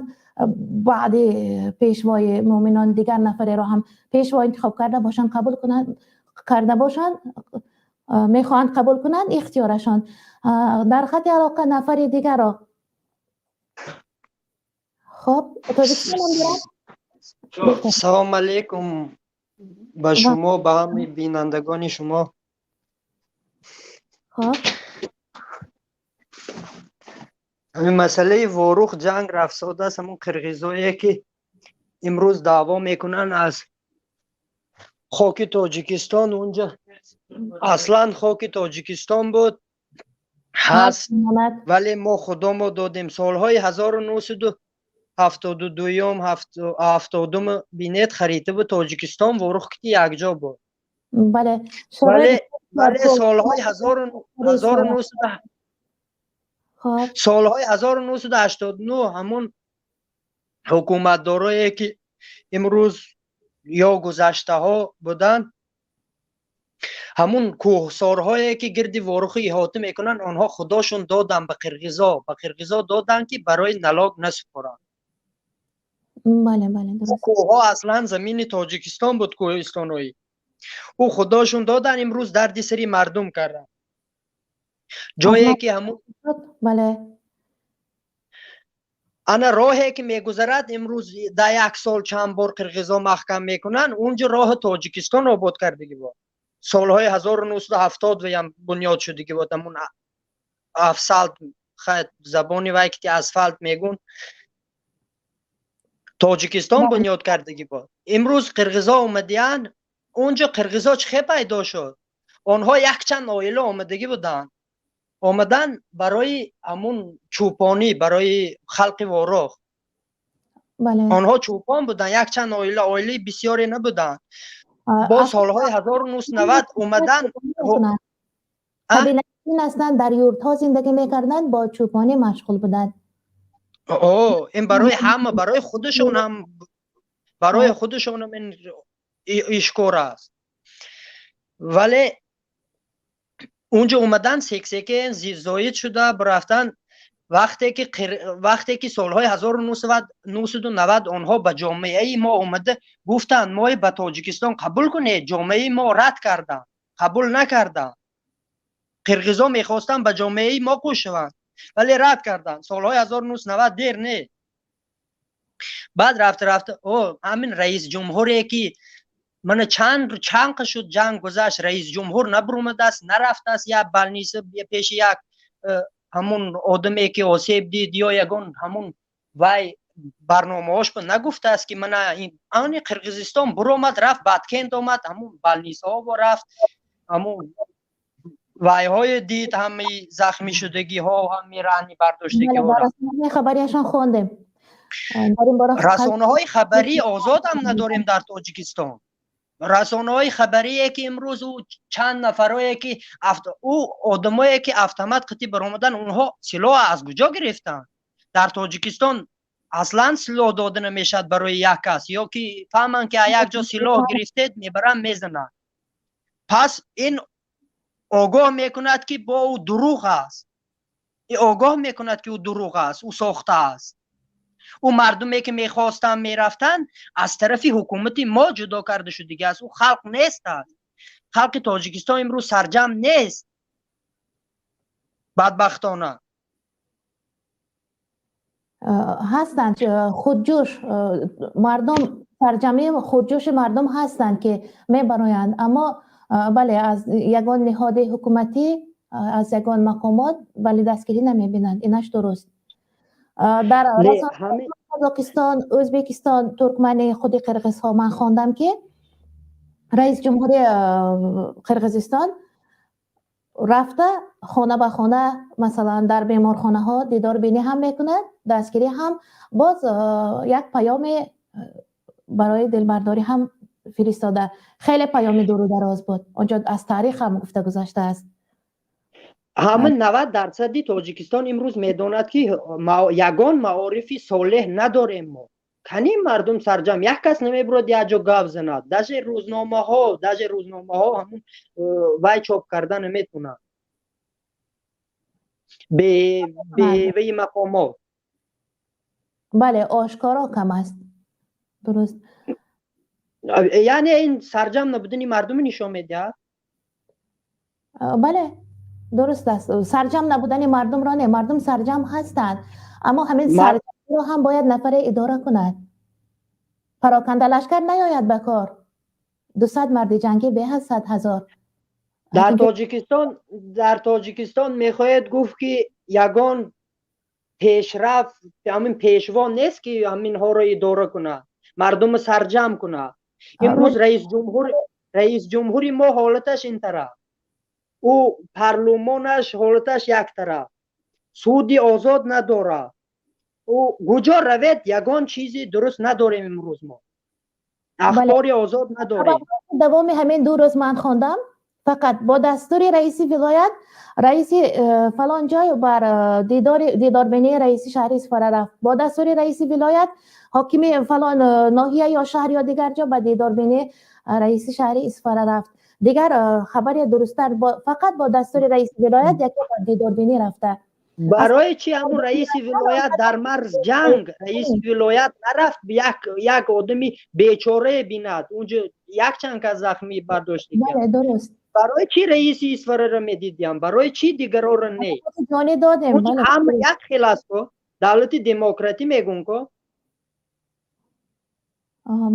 баъди пешвои муъминон дигар нафареро ҳам пешво интихоб карда бошанд, қабул кунанд, карда бошанд, мехоҳанд қабул кунанд, ихтиёрашон. Дар хати алоқа нафари дигарро. Хоб, Тоҷикистон ном дорад. Салом алейкум ба шумо, ба ҳамаи бинандагони шумо. Хоб. Ҳамин масъалаи Ворух, ҷанг рафтодааст. Ҳамон қирғизое, ки имрӯз даъво мекунанд аз хоки Тоҷикистон, унҷа аслан хоки Тоҷикистон буд, ҳаст, вале мо худомо додем солҳои 1972-юм, 70-ум. Бинед, харита бу Тоҷикистон Ворух ки якҷо буд. Вале солҳои 1989 ҳамон ҳукуматдорое, ки имрӯз ё гузаштаҳо буданд, ҳамун кӯҳсорҳое, ки гирди Воруху иҳота мекунанд, онҳо худошон доданд ба қирғизо, ба қирғизо доданд, ки барои налог насупоранд. Бале, дуруст. Кӯҳҳо аслан замини Тоҷикистон буд, кӯҳистоноӣ. Ӯ худошон доданд, имрӯз дарди сари мардум карданд. Ҷое ки ҳамун ана роҳе, ки мегузарад, имрӯз дар як сол чанд бор қирғизо маҳкам мекунанд, унҷо роҳи Тоҷикистон обод кардагӣ буд. Солҳои 1970 ваям бунёд шудагӣ буд ҳамун асфалт. Забони вай ки асфалт мегӯн, Тоҷикистон бунёд кардагӣ буд. Имрӯз қирғизо омадиянд унҷо. Қирғизо чӣ хел пайдо шуд? Онҳо якчанд оила омадагӣ буданд. Омадан барои ҳамун чӯпонӣ, барои халқи Вороғ. Онҳо чӯпон буданд, якчанд оила, оилаи бисёре набуданд. Бо солҳои 1990 омадан. Ҳастанд, дар юртҳо зиндагӣ мекарданд, бо чӯпонӣ машғул буданд. Ин барои ҳама, барои худашон ҳам, барои худашонам ин ишкор аст. Вале унҷо омадан, сексеке зоид шуда рафтан. Вақте ки солҳои 1990 онҳо ба ҷомеаи мо омада гуфтанд: «Мои ба Тоҷикистон қабул кунед», ҷомеаи мо рад карданд, қабул накарданд. Қирғизо мехостанд ба ҷомеаи мо қӯшаванд, вале рад карданд. Солҳои 1990, дер не. Баъд рафта рафта о ҳамин раис ҷумҳуре ки мана чанд шуд, ҷанг гузашт, раис ҷумҳур набуромадааст, нарафтааст як больница пеши як ҳамун одаме ки осеб дид ё ягон ҳамун вай барномаҳош нагуфтааст, ки мана ани Қирғизистон буромад, рафт Баткент, омад, ҳамун больницаҳо рафт, ҳамун вайҳое дид, ҳамаи захмӣ шудагиҳо, ҳами раҳни бардоштагиҳо. Хабарияшон хондем. Расонаҳои хабарӣ озодам надорем дар Тоҷикистон. Расонаҳои хабарие ки имрӯз ӯ чанд нафарое ки ӯ одамое ки автомат қити баромадан, онҳо силоҳ аз куҷо гирифтанд? Дар Тоҷикистон аслан силоҳ дода намешавад барои як кас, ё ки фаҳманд, ки як ҷо силоҳ гирифтед, мебаранд, мезананд. Пас ин огоҳ мекунад, ки бо ӯ дурӯғ аст, огоҳ мекунад, ки ӯ дурӯғ аст, ӯ сохта аст. Ӯ мардуме ки мехостанд, мерафтанд, аз тарафи ҳукумати мо ҷудо карда шудагӣ аст, ӯ халқ нест аст. Халқи Тоҷикистон имрӯз сарҷамъ нест, бадбахтона. Ҳастанд худҷӯш мардум, сарҷамъи худҷӯши мардум ҳастанд, ки мебароянд, аммо бале, аз ягон ниҳоди ҳукуматӣ, аз ягон мақомот вале дастгирӣ намебинанд. Инаш дуруст. Дар Қазоқистон, Ӯзбекистон, Туркмани, худи қирғизҳо ман хондам, ки раис ҷумҳури Қирғизистон рафта хона ба хона, масалан, дар беморхонаҳо дидорбинӣ ҳам мекунад, дастгирӣ ҳам, боз як паёме барои дилбардорӣ ҳам фиристода. Хеле паёми дуру дароз буд, онҷо аз таърих ҳам гуфта гузаштааст. Ҳамин 90 дарсади Тоҷикистон имрӯз медонад, ки ягон маорифи солеҳ надорем мо. Кани мардум сарҷамъ, як кас намебурад як ҷо гап занад. Даже рӯзномаҳо ҳамун вай чоп карда наметунад беваи мақомот. Бале, ошкоро кам аст, дуруст. Яъне ин сарҷамъ набудани мардуми нишон медиҳад. Бале, дуруст аст. Сарҷамъ набудани мардумро не, мардум сарҷамъ ҳастанд, аммо ҳамин сарҷамъро ҳам бояд нафаре идора кунад. Пароканда лашкар наёяд ба кор, 200 марди ҷангӣ беҳ аз 100 000. Дар Тоҷикистон мехоҳед гуфт, ки ягон пешрафт, ҳамин пешво нест, ки ҳаминҳоро идора кунад, мардумро сарҷамъ кунад. Имрӯз раисҷумҳури мо ҳолаташ ин тараф, ӯ парлумонаш ҳолаташ як тараф, суди озод надорад. Ӯ куҷо равед, ягон чизи дуруст надорем имрӯз мо, ахбори озод надорем. Давоми ҳамин 2 рӯз ман хондам, фақат бо дастури раиси вилоят раиси фалон ҷой бар дидорбинии раиси шаҳри Исфара рафт, бо дастури раиси вилоят ҳокими фалон ноҳия ё шаҳр ё дигар ҷо ба дидорбинии раиси шаҳри Исфара рафт. Дигар хабари дурусттар, фақат бо дастури раиси вилоят яке ба дидорбинӣ рафта. Барои чи ҳамун раиси вилоят дар марз ҷанг, раиси вилоят нарафт як одами бечорае бинад? Унҷо якчанд кас захмӣ бардошт. Дуруст. Барои чи раиси Исфараро медидиям, барои чи дигароро не? Ҷонӣ додем. Ҳама як хел аст ко, давлати демократӣ мегӯн ко.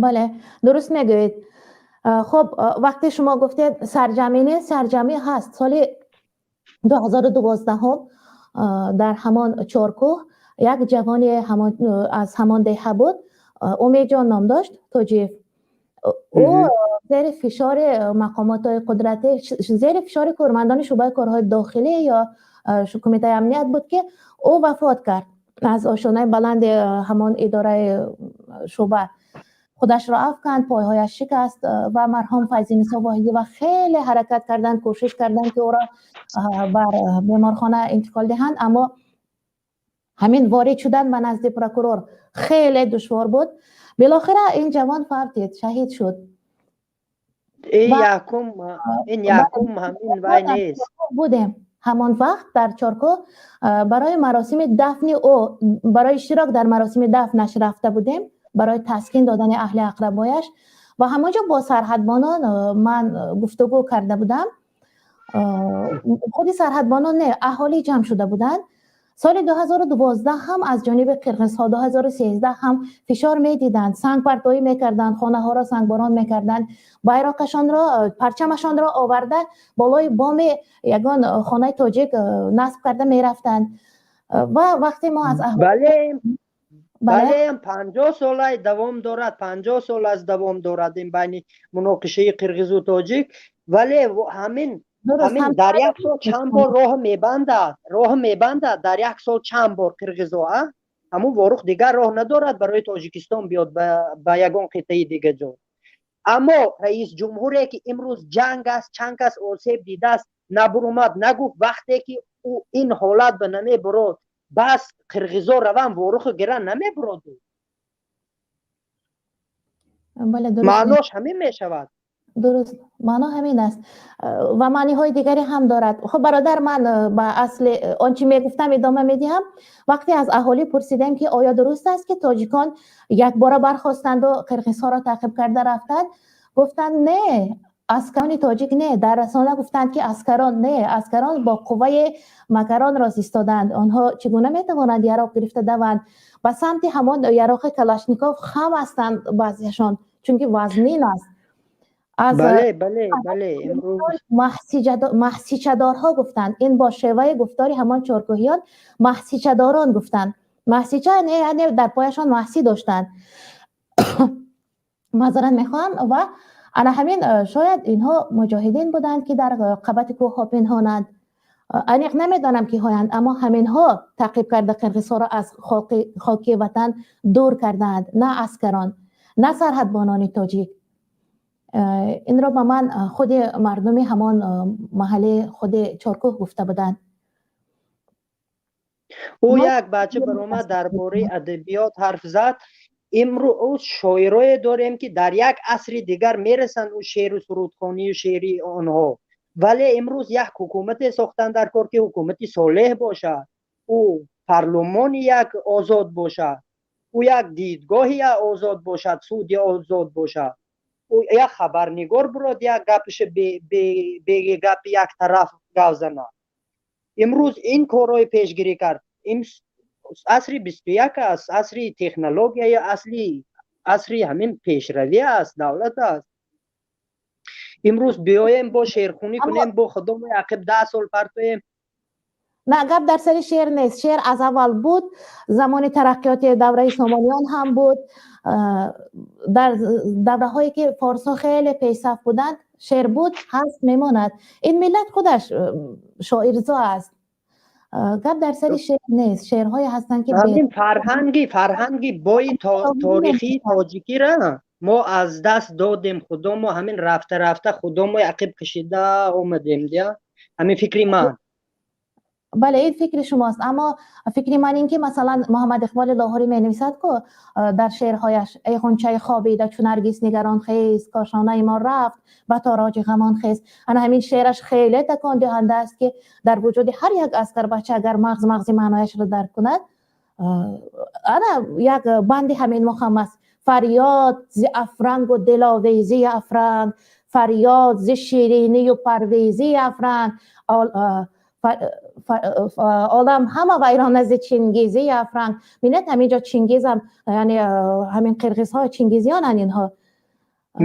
Бале, дуруст мегӯед. Хуб, вақте шумо гуфтед сарҷамъӣ нест, сарҷамъӣ ҳаст. Соли 2012-ҳум дар ҳамон Чоркӯҳ як ҷавони аз ҳамон деҳа буд, Умедҷон ном дошт, Тоҷиев. Ӯ зери фишори мақомотҳои қудратӣ, зери фишори кормандони шӯъбаи корҳои дохилӣ ё Кумитаи амният буд, ки ӯ вафот кард. Аз ошёнаи баланди ҳамон идораи шӯъба худашро афканд, пойҳояш шикаст ва марҳум Файзинисо Воҳидӣ хеле ҳаракат карданд, кӯшиш карданд, ки ӯро бар беморхона интиқол диҳанд, аммо ҳамин ворид шудан ба назди прокурор хеле душвор буд. Билохира ин ҷавон фавтид, шаҳид шуд. Ин якум ҳамин вай нест. Будем ҳамон вақт дар Чоркӯҳ, барои маросими дафни ӯ, барои иштирок дар маросими дафнаш рафта будем, барои таскин додани аҳли ақрабояш, ва ҳамонҷо бо сарҳадбонон ман гуфтугӯ карда будам. Худи сарҳадбонон не, аҳолӣ ҷамъ шуда буданд. Соли 2012 ҳам аз ҷониби қирғизҳо, 2013 ҳам фишор медиданд, сангпартоӣ мекарданд, хонаҳоро сангборон мекарданд, байроқашонро, парчамашонро оварда болои боми ягон хонаи тоҷик насб карда мерафтанд. Ва вақте мо аз Бале, 50 солай давом дорад, 50 сол аст давом дорад ин байни муноқишаи қирғизу тоҷик. Вале ҳамин дар як сол чанд бор роҳ мебандад, роҳ мебандад дар як сол чанд бор қирғизо, а ҳамун Ворух дигар роҳ надорад барои Тоҷикистон биёд ба ягон қитъаи дига ҷо. Аммо раис ҷумҳуре, ки имрӯз ҷанг аст, чанд кас осеб дидааст, набурумад, нагуфт. Вақте ки ӯ ин ҳолат ба намебурод, бас қирғизо раван Воруху гиран, намебурод. Маънош ҳамин мешавад. Дуруст, маъно ҳамин аст ва маъниҳои дигаре ҳам дорад. Хуб, бародар, ман ба асли он чӣ мегуфтам идома медиҳам. Вақте аз аҳолӣ пурсидем, ки оё дуруст аст, ки тоҷикон якбора бархостанду қирғизҳоро таъқиб карда рафтанд, гуфтанд: не, аскарони тоҷик не. Дар расона гуфтанд, ки аскарон не, аскарон бо қувваи макарон рост истоданд. Онҳо чӣ гуна метавонанд яроқ гирифта даванд ба самти ҳамон яроқи Калашников? Хам ҳастанд баъзеашон, чунки вазнин аст. Аз бале бале бале имрӯз маҳсичадорҳо гуфтанд. Ин бо шеваи гуфтори ҳамон чоркӯҳиён маҳсичадорон гуфтанд. Маҳсича яъне дар пояшон маҳсӣ доштанд. Маъзарат мехоҳам. Ва ана ҳамин, шояд инҳо муҷоҳидин буданд, ки дар қабати кӯҳҳо пинҳонанд. Аниқ намедонам, ки ҳоянд, аммо ҳаминҳо таъқиб карда қирғизҳоро аз хоки ватан дур кардаанд, на аскарон, на сарҳадбонони тоҷик. Инро ба ман худи мардуми ҳамон маҳалли худи Чоркӯҳ гуфта буданд. Ӯ як бача баромад, дар бораи адабиёт ҳарф зад. Имрӯз шоирое дорем, ки дар як асри дигар мерасанд ӯ шеъру сурудхонию шеъри онҳо. Вале имрӯз як ҳукумате сохтан дар кор, ки ҳукумати солеҳ бошад, ӯ парлумони як озод бошад, ӯ як дидгоҳи озод бошад, суди озод бошад, ӯ як хабарнигор бурод, як гапиша бе гапи як тараф гап занад. Имрӯз ин корҳои пешгирӣ кард. Ин асри 21 аст, асри технологияи асли, асри ҳамин пешравӣ аст, давлат аст. Имрӯз биёем, бо шеърхунӣ кунем, бо худомо ақиб 10 сол партоем. На, гап дар сари шеър нест. Шеър аз аввал буд, замони тараққиёти давраи Сомониён ҳам буд. Дар давраҳое ки форсҳо хеле пешсаф буданд, шеър буд, ҳаст, мемонад. Ин миллат худаш шоирзо аст. Гап дар сари шеър нест. Шеърҳое ҳастанд, ки ҳамин фарҳанги бои торихии тоҷикира мо аз даст додем. Худомо ҳамин рафта рафта худомо ақиб кашида омадем дия. Ҳамин фикри ман. Бале, ин фикри шумост, аммо фикри ман ин ки, масалан, Муҳаммад Иқболи Лоҳурӣ менависад ку дар шеърҳояш: «Эй ғунчаи хобида, чу наргис нигарон хез, кошонаи мо рафт, ба тороҷи ғамон хез». Ана ҳамин шеъраш хеле такондиҳанда аст, ки дар вуҷуди ҳар як аскарбача, агар мағзи маънояшро дарк кунад, ана як банди ҳамин мухаммас: «Фарёд зи афрангу диловезии афранг, фарёд зи ширинию парвезии афранг, олам ҳама вайрона зи чингизии афранг». Бинед, ҳамин ҷо Чингизам, яъне ҳамин қирғизҳо чингизиёнанд инҳо.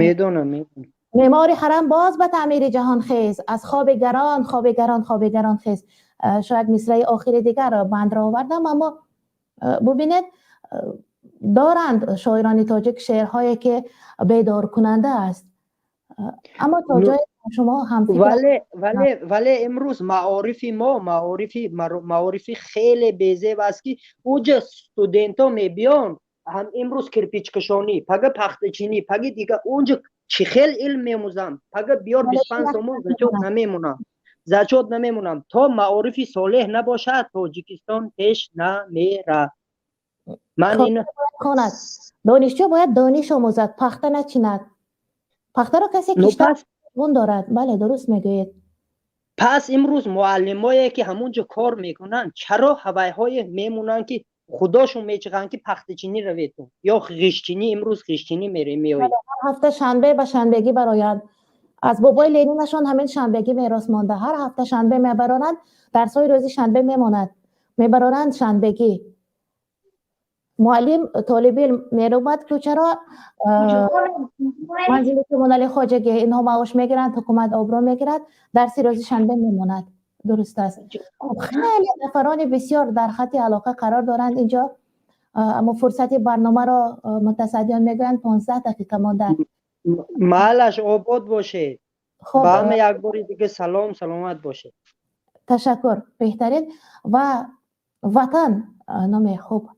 Медонам. «Меъмори ҳарам, боз ба таъмири ҷаҳон хез, аз хоби гарон, хоби гарон, хоби гарон хез». Шояд мисраи охири дигар бандро овардам, аммо бубинед, доранд шоирони тоҷик шеърҳое, ки бедоркунанда аст, аммо то ҷое Шумо ҳамфикр. Вале имрӯз маорифи мо, маорифи хеле безеб аст, ки уҷа студентҳо мебиён, ҳам имрӯз кирпичкашонӣ, пага пахтачинӣ, паги дига. Унҷа чӣ хел илм мемӯзам? Пага биёр 25 сомон зачёт намемонам, зачёт намемонам. То маорифи солеҳ набошад, Тоҷикистон пеш намера. Ман ин Хонад, донишҷӯ бояд дониш омӯзад, пахта начинад. Пахтаро касе кишта дорад. Бале, дуруст мегӯед. Пас имрӯз муаллимое, ки ҳамун ҷо кор мекунанд, чаро ҳавайҳое мемонанд, ки худошон мечиқанд, ки пахтачинӣ раветун ё ғиштчинӣ? Имрӯз ғиштчинӣ меоед. Ҳар ҳафта шанбе ба шанбегӣ бароянд. Аз бобои Ленинашон ҳамин шанбегӣ мерос монда. Ҳар ҳафта шанбе мебаронанд, дарсҳои рӯзи шанбе мемонад, мебаронанд шанбегӣ. Муаллим, толиби илм мерубад кӯчаро, манзили коммунали хоҷагӣ. Инҳо маош мегиранд, ҳукумат обрӯ мегирад, дарси рӯзи шанбе мемонад. Дуруст аст. Хеле нафарони бисёр дар хатти алоқа қарор доранд инҷо, аммо фурсати барномаро мутасаддиён мегӯянд, 15 дақиқа монда. Маълаш, обод бошед. Ба ҳама як бори дига салом, саломат бошед. Ташаккур, беҳтарин. Ва Ватан номе хуб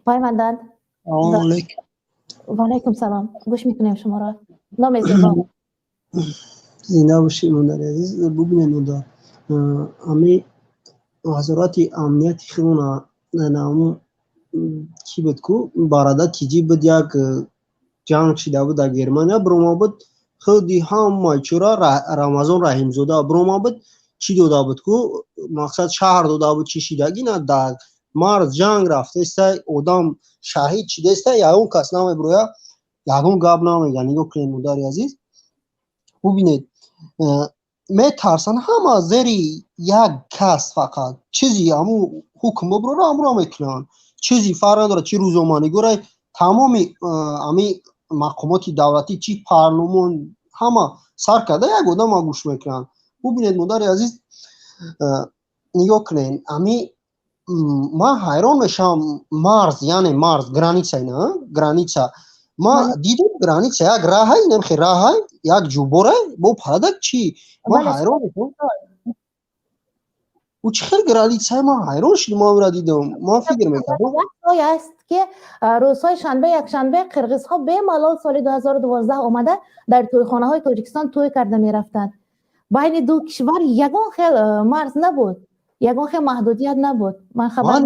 пайванданд. Ваалайкум салом, гӯш мекунем шуморо. Номи зебо. Зинда бошед, модари азиз. Бубинед, модар, ами вазорати амнияти худона наму чӣ буд ку, барада тиҷӣ буд, як ҷанг шида буд дар Германия, бирома буд, худи ҳамаи чура Рамазон Раҳимзода бирома буд, чӣ дода буд ку, мақсад шаҳр дода буд, чӣ шидагӣ на. Дар марз ҷанг рафтаиста, одам шаҳид шидаиста, ягон кас намебироя, ягон гап намега. Нигоҳ кунед, модари азиз, бубинед, метарсанд ҳама зери як кас. Фақат чизи ҳаму ҳукм биброра, ҳамуро мекунанд. Чизи фарқ надорад, чи рӯзноманигора, тамоми ами мақомоти давлатӣ, чи парлумон, ҳама сар карда як одама гӯш мекунанд. Бубинед, модари азиз, нигоҳ кунед, ами ман ҳайрон мешавам. Марз, яъне марз, граница, ина граница ма дидем, граница як раҳай, намхе раҳай, як ҷуборай бо парадак чӣ. Ман ҳайрон мешавам, ӯ чӣ хел граница? Ман ҳайрон шудам, ман ӯра дидам, ман фикр мекардам. Як аст, ки рӯзҳои шанбе, якшанбе қирғизҳо бемалол соли 2012 омада дар тӯйхонаҳои Тоҷикистон тӯй карда мерафтанд. Байни ду кишвар ягон хел марз набуд, ягон хел маҳдудият набуд. Ман хабар.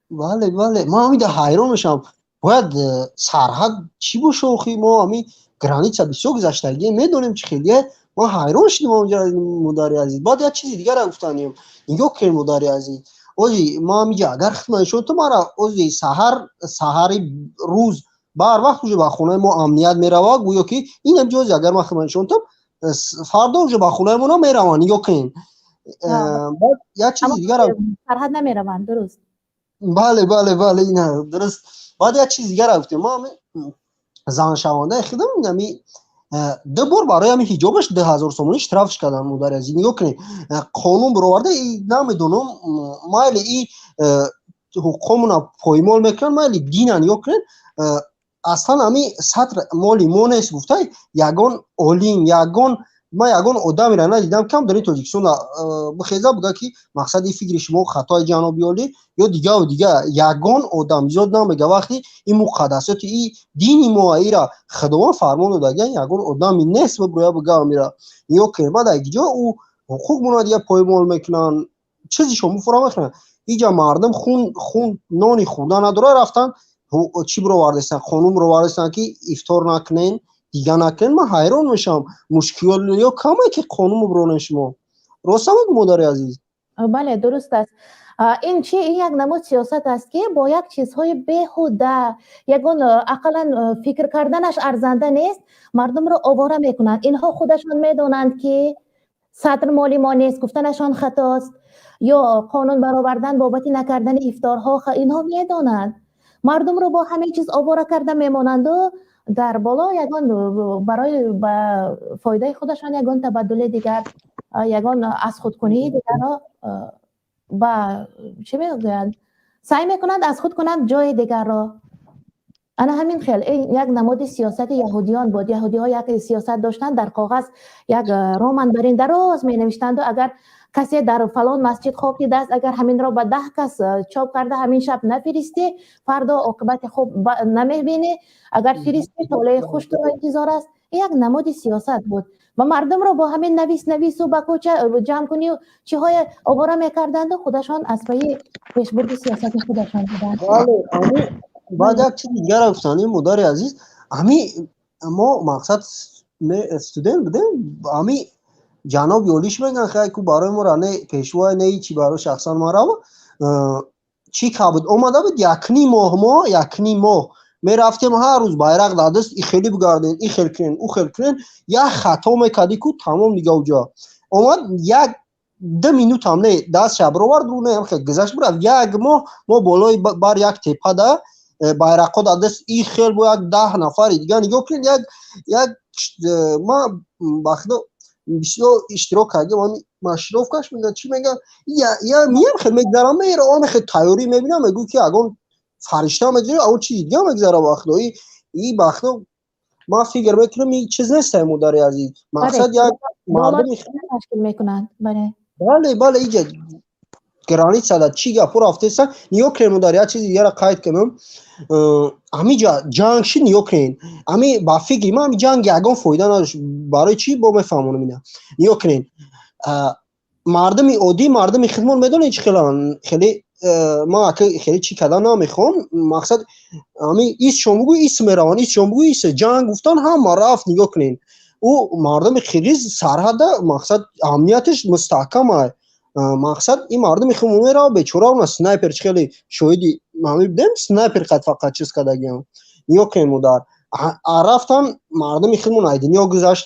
Бале, ман ҳамида ҳайрон мешавам. Бояд сарҳад чӣ боша охи? Мо ҳами граница бисёр гузаштагие, медонем, чӣ хелие. Ман ҳайрон шудем онҷа, модари азиз. Баъд як чизи дигарро гуфтанем. Нигоҳ кунед, модари азиз, ози ман ҳамиҷа агар хидмат нишон ту мара, ози саҳар, саҳари рӯз ба ҳар вақт уже ба хонаи мо амният мерава, гӯё ки ин ҳамҷо ози агар ман хидмат нишон там, фардо уже ба хонаи мо намераванд. Нигоҳ кунед, баъд як чизи дигарро Сарҳад намераванд, дуруст. Бале, ина дуруст. Баъд як чизи дигарро гуфтем. Ма заншавандаи худам ами ду бор барои ҳами ҳиҷобаш 2000 сомонӣ штрафш кардам. Модари азиз, нигоҳ кунед, қонун бироварда, намедонам, майли, и ҳуқуқомона поймол мекунанд, майли, дина. Нигоҳ кунед, аслан ҳами сатр моли мо нест гуфтай ягон олим, ягон ман ягон одамеро надидам, кам дар ин Тоҷикистон бихеза буга, ки мақсади фикри шумо хатои, ҷаноби олӣ, ё дигаву дига. Ягон одам зиёд намега. Вақти ин муқаддасоти и дини мо, ира Худованд фармон додага, ягон одами нест биброя буга амира. Нигоҳ кунед, баъд ҷо ӯ ҳуқуқ мона дига поймол мекунанд, чизи шумо фура мекунанд. Иҷа мардум хун нони хӯрда надора, рафтан чӣ бировардастанд, қонун бировардастанд, ки ифтор накунен, дига накунен. Ман ҳайрон мешавам, мушкилё каме, ки қонун бубронем. Шумо рост мегӯ, модари азиз? Бале, дуруст аст. Ин чи, ин як намуд сиёсат аст, ки бо як чизҳои беҳуда, ягон ақаллан фикр карданаш арзанда нест, мардумро овора мекунанд. Инҳо худашон медонанд, ки сатр моли мо нест гуфтанашон хатост ё қонун баровардан бобати накардани ифторҳо. Инҳо медонанд, мардумро бо ҳамин чиз овора карда мемонанду дар боло ягон барои ба фоидаи худашон ягон табаддули дигар, ягон аз худкунии дигарро ба чӣ мегӯянд, саъй мекунанд аз худ кунанд ҷои дигарро. Ана ҳамин хел як намуди сиёсати яҳудиён буд. Яҳудиҳо як сиёсат доштанд, дар коғаз як роман бар ин дароз менавиштанду агар касе дар фалон масҷид хоб дидааст, агар ҳаминро ба 10 кас чоп карда ҳамин шаб нафиристӣ, фардо оқибати хуб намебинӣ, агар фиристӣ, толеи хуш туро интизор аст. Як намуди сиёсат буд ва мардумро бо ҳамин навис навису ба кӯча ҷамъ кунию чиҳое овора мекарданду худашон аз пайи пешбурди сиёсати худашон буданд. Баъд як чизи дигарро гуфтанд, модари азиз, ҳами мо, мақсад, студент будем, ҳами ҷаноби олиш мегӯянд, хай ку барои моро не пешвоя, не ҳичи, барои шахсан марава чӣ ка буд, омада буд якним моҳ, мо якним моҳ мерафтем, ҳар рӯз байрақ дар даст, и хеле бигарден, и хел кунен, ӯ хел кунен, як хато мекардӣ ку, тамом, дига уҷо омад, як ду минутам не дастша бировард, рӯ не хел гузашт, бирафт. Як моҳ мо болои бар як тепада байрақҳо дар даст, и хел бо як 10 нафари дига, нигоҳ кунед, як ма ба худо бисёр иштирок кардем, маршировкаш мегӯянд, чӣ мегӯянд, я миям хел мегзарам, мера он хел тайёрӣ мебинам, мегӯ ки ягон фаришта мегзара, он чизи дига мегзара. Ба худо, и ба худо, ман фикр мекунам, и чиз нестай, модари азиз, мақсад як мардуми ташкил мекунанд, бале. Бале, иҷа границада чӣ гапҳо рафтеса, нигоҳ кунед, модар, як чизи дигарро қайд кунам. Ҳамиҷа ҷанг шид, нигоҳ кунед, ҳами ба фикри ман ҳами ҷанг ягон фоида надошт. Барои чӣ, бо мефаҳмонам ина. Нигоҳ кунед, мардуми оддӣ, мардуми хидмон, медонед чӣ хеланд? Хеле ман ака хеле чӣ кардан намехоҳам, мақсад, ҳами исшон бугӯ, ис мераванд, исшон бугӯ, ис. Ҷанг гуфтан, ҳама рафт. Нигоҳ кунед, ӯ мардуми қирғиз сарҳада, мақсад, амнияташ мустаҳкам ай. Мақсад, ин мардуми худмон мерава, бечора, уна снайпер, чӣ хеле шоҳиди ҳами будем, снайпер қад фақат чиз кардагиам. Нигоҳ кунед, модар, рафтан мардуми худмон ай дунё гузашт,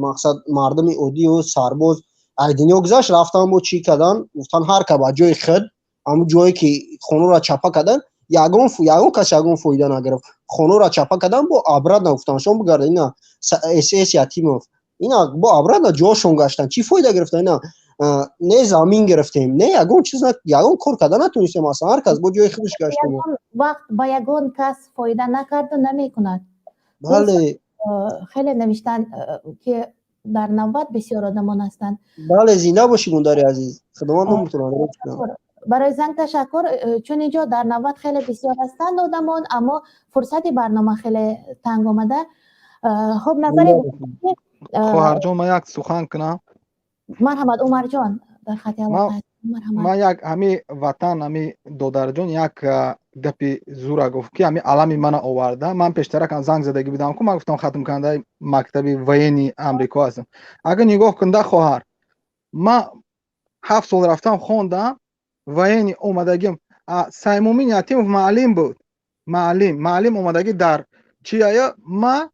мақсад, мардуми оддию сарбоз ай дунё гузашт, рафтан, бо чӣ кардан, гуфтан ҳар ка ба ҷои худ, ҳамун ҷое ки хонаро чапа кардан, ягон кас ягон фоида нагирифт. Хонаро чапа кардан, бо обратно гуфтан, шом бигарда, ина СС Ятимов, ина бо обратно ҷошон гаштан. Чӣ фоида гирифтан? Ина не замин гирифтем, не ягон чиз, ягон кор карда натонистем, аслан ҳар кас бо ҷои худаш гаштем. Вақт ба ягон кас фоида накарду намекунад. Бале. Хеле навиштанд, ки дар навбат бисёр одамон ҳастанд. Бале, зинда бошӣ, модари азиз, худованд номутонад. Барои занг ташаккур. Чун инҷо дар навбат хеле бисёр ҳастанд одамон, аммо фурсати барнома хеле танг омада. Хуб, нафаре Хоҳарҷон, ман як сухан кунам. Марҳамат, Умарҷон дар хати. Ман як ҳами ватан, ҳами додарҷон як гапи зура гуфт, ки ҳами алами мана оварда. Ман пештаракам занг задагӣ будам ку, ман гуфтам, хатмкунандаи мактаби военный Амрико ҳастам. Агар нигоҳ кунда, хоҳар, ман 7 сол рафтам, хондам, военный омадагим. Саймумин Ятимов маълим буд, маълим омадагӣ дар чия, ман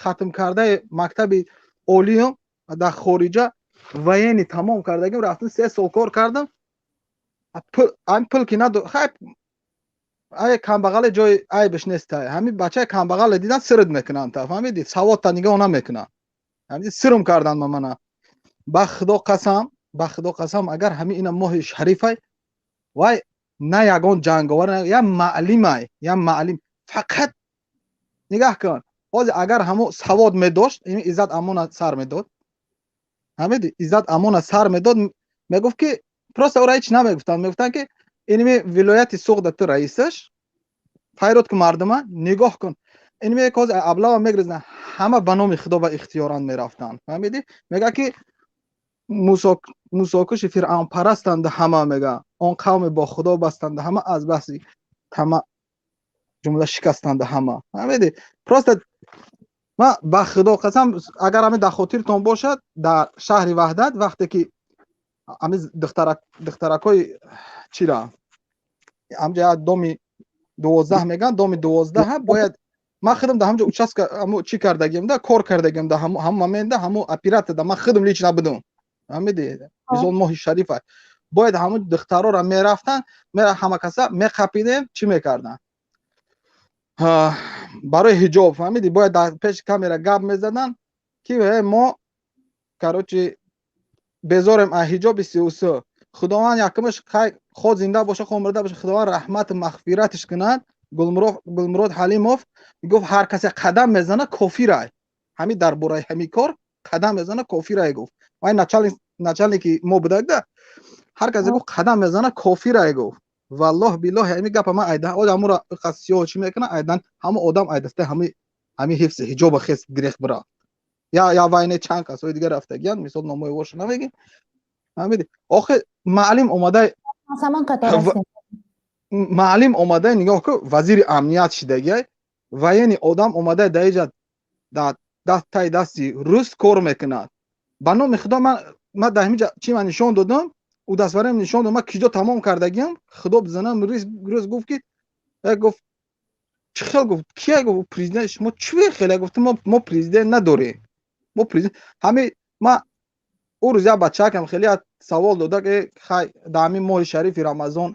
хатмкардаи мактаби олиюм дар хориҷа, военный тамом кардагим, рафтам, 3 сол кор кардам, ами пул ки надо, хай, ай камбағале ҷои айбаш нестай. Ҳами бачаи камбағале дидан, сирд мекунанд, та фаҳмиди, саводта нигоҳ намекунанд, ҳамиди сирм кардан. Ма мана, ба худо қасам, ба худо қасам, агар ҳами ина моҳи шарифай, вай на ягон ҷанговар, я маълимай, я маълим. Фақат нигаҳ кун, ҳозир агар ҳамо савод медошт, ин Иззат Амона сар медод, ҳамиди Иззат Амона сар медод, мегуфт ки просто ӯра ҳеч намегуфтанд, мегуфтанд ки инми вилояти Суғда ту раисаш, файрод ку мардума. Нигоҳ кун, инми ҳозир аблава мегрезна, ҳама ба номи худо ба ихтиёранд мерафтанд, фаҳмидӣ? Мега ки мусокуши фиръавнпарастанд ҳама, мега он қавме бо худо бастанд ҳама, аз баҳси тама ҷумла шикастанд ҳама, фаҳмидӣ? Просто ма ба худо қасам, агар ҳами дар хотиртон бошад, дар шаҳри Ваҳдат, вақте ки ҳами духтаракҳои чира ҳамҷа доми 12 меган, доми 12 бояд, ман худам дар ҳамҷа участка чӣ кардагим, да кор кардагим, да ҳамон момента ҳамон оператор да ман худам лично будум, фаҳмидӣ? Мисол, моҳи шарифа бояд ҳамон духтарора мерафтанд, ҳама каса меқапидем, чӣ мекарданд барои ҳиҷоб, фаҳмидӣ? Бояд дар пеши камера гап мезаданд, ки мо, короче, безорем аз ҳиҷоби сиюсу. Худованд якумаш хо зинда боша, хо мурда боша, Худованд раҳмату мағфираташ кунад. Гулмурод Ҳалимов гуфт, ҳар касе қадам мезана, кофирай. Ҳами дар бораи ҳами кор қадам мезана, кофирай гуфт. Вай начальники мо будагда, ҳар касе гуфт, қадам мезана, кофирай гуфт. Валлоҳ биллоҳ, ҳами гапа ман айдан ҳамура сиёҳ чӣ мекуна, айдан ҳама одам айдастай ҳами ҳифзи ҳиҷоба хес гирех бира. Я вайне чанд касои дигар рафтагиян, мисол, номои воша намегим. Фаҳмиди? Охи маълим омада, маълим омада, нигоҳ ку, вазири амният шидагиай, военный одам омада даиҷа даст тай дасти рус кор мекунад. Ба номи Худо, ман дар ҳамиҷа чӣ ман нишон додам, ӯ дастбарам нишон дод, ман киҷо тамом кардагиам, Худо бизанам, рӯз гуфт ки гуфт, чӣ хел гуфт, кия гуфт, президент шумо чӣ хеле гуфт, мо президент надорем, мо президент ҳами. Ма ӯ рӯз як бачаакам хеле савол дода, ки хай, дар ҳамин моҳи шарифи Рамазон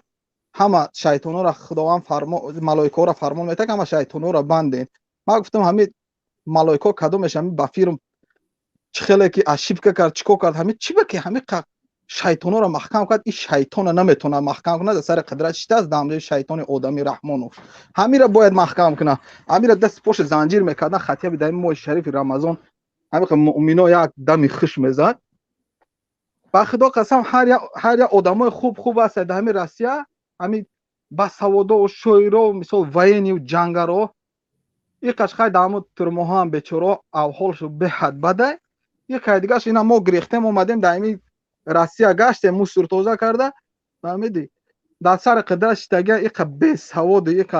ҳама шайтонҳоро Худованд фармо, малоикаҳоро фармон метак, ҳама шайтонҳоро банден. Ман гуфтам, ҳами малоикаҳо кадомеш ҳами ба фирм чӣ хеле ки ошибка кард, чӣ кор кард, ҳами чӣ ба ки ҳами шайтонҳоро маҳкам кард, ин шайтона наметавонад маҳкам кунад, дар сари қудрат шитааст, дамҷои шайтони одами Раҳмонов. Ҳамира бояд маҳкам кунад, ҳамира даст поши занҷир мекардан, хатияби дар ин моҳи шарифи Рамазон ҳами муъмино як дами хуш мезад. Ба Худо қасам, ҳар як одамои хуб хуб аст дар ҳами Россия, ҳами басаводо, шоиро, мисол, военный ҷангаро иқаш. Хай, дар ҳамун турмоҳоам бечоро авҳолшу беҳад бадай. Иқай дигаш ина мо гирехтем, омадем, дар ҳами Россия гаштем, мусор тоза карда. Фаҳмиди? Дар сари қудрат шитага иқа бесаводу, иқа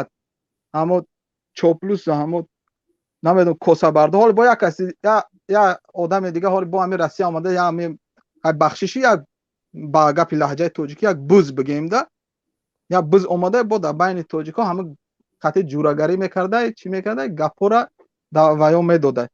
ҳамо чоплусу, ҳамо намедонам, косабардо. Ҳоли бо як каси, я одами дига, ҳоли бо ҳами Россия омада, я ҳами бахшиши, як ба гапи лаҳҷаи тоҷикӣ, як буз бигем да, як буз омада бо дар байни тоҷикҳо ҳама қати ҷурагарӣ мекарда, чӣ мекарда, гапҳоро дар ваё медода.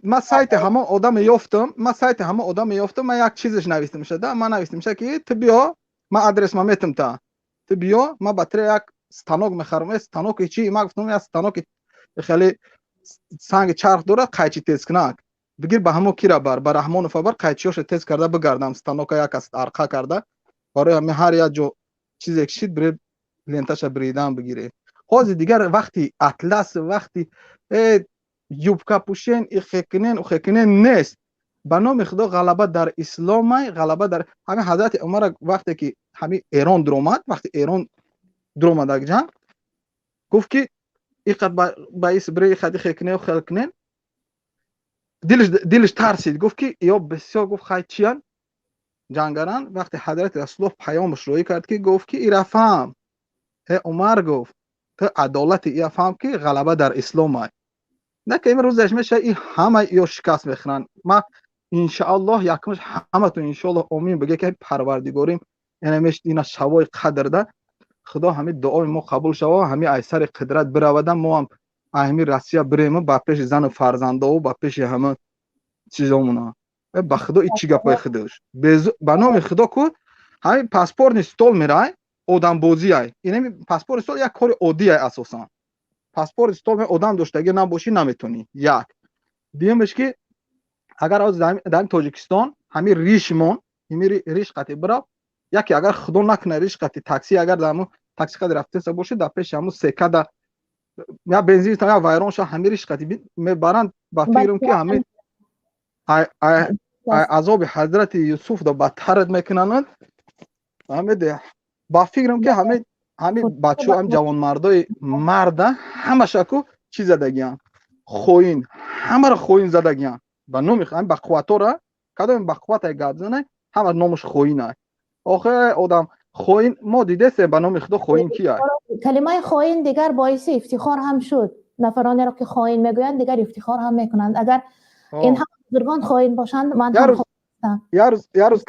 Ман сайти ҳамон одаме ёфтам, ман сайти ҳамон одаме ёфтам, ман як чизеш навистам шуда, ман навистам ша, ки ту биё, ман адрес ма метам, та ту биё, ман ба тира як станок мехарам. Станоки чӣ? Ман гуфтам, як станоки хеле санги чарх дорад, қайчи тезкунак. Бигир, ба ҳамон кира бар, ба Раҳмонова бар, қайчиёша тез карда бигардам, станока як аз арқа карда, барои ҳами ҳар як ҷо чизе кишид, бире ленташа бридан бигире. Ҳозир дигар вақти атлас, вақти юбка пӯшен, ихекунен, ухекунен нест. Ба номи Худо, ғалаба дар исломай, ғалаба дар ҳамин ҳазрати Умар. Вақте ки ҳамин Эрон дуромад, вақте Эрон дуромад ак ҷанг, гуфт ки иқад ба ис бире, иқад ихекунен, хел кунен. Дилиш тарсид, гуфт ки ё бисёр, гуфт, хай, чиян ҷангаран. Вақте ҳазрати Расулуллоҳ паёмаш роӣ кард, ки гуфт ки ира фаҳм, э Умар, гуфт, ту адолати ира фаҳм, ки ғалаба дар ислом ай. На ки имрӯзаш меша, и ҳама ё шикаст мехӯранд. Ма иншааллоҳ якумш ҳаматон иншоаллоҳ омин биге, ки Парвардигорим ина шавои қадрда Худо ҳами дуои мо қабул шава, ҳами ай сари қудрат биравада, мо ҳам ҳами Россия бирему ба пеши зану фарзандову ба пеши ҳама чизомуна. Ба Худо, и чӣ гапои худаш? Ба номи Худо ку, ҳамин паспортный стол мерай, одамбозиай. Инами паспортный стол як кори оддиай. Асосан паспортный стол одам доштагӣ набошӣ, наметонӣ. Як дуюмеш ки агар ҳозир дар Тоҷикистон ҳамин ришмон, ҳами риш қати бирав, яке агар, Худо накуна, риш қати такси, агар дар ҳамун такси қади рафтеса бошӣ, дар пеши ҳамун секада я бензин я вайрон ша, ҳами риш қати мебаранд. Ба фикрам ки ҳами азоби ҳазрати Юсуф да бадтарат мекунанд. Фаҳмиди? Ба фикрам ки ҳами бачаҳо, ҳами ҷавонмардои марда ҳамаша ку чӣ задагиян? Хоин, ҳамаро хоин задагиян. Ба номи ҳами бақувватора, кадоми бақувватай гап занай, ҳама номаш хоинай. Охе, одам хоин мо дидесем, ба номи Худо, хоин кияй? Калимаи хоин дигар боиси ифтихор ҳам шуд. Нафаронеро ки хоин мегӯянд, дигар ифтихор ҳам мекунанд. Агар ин ҳама бузургон хоин бошанд, ман ҳам. Як рӯз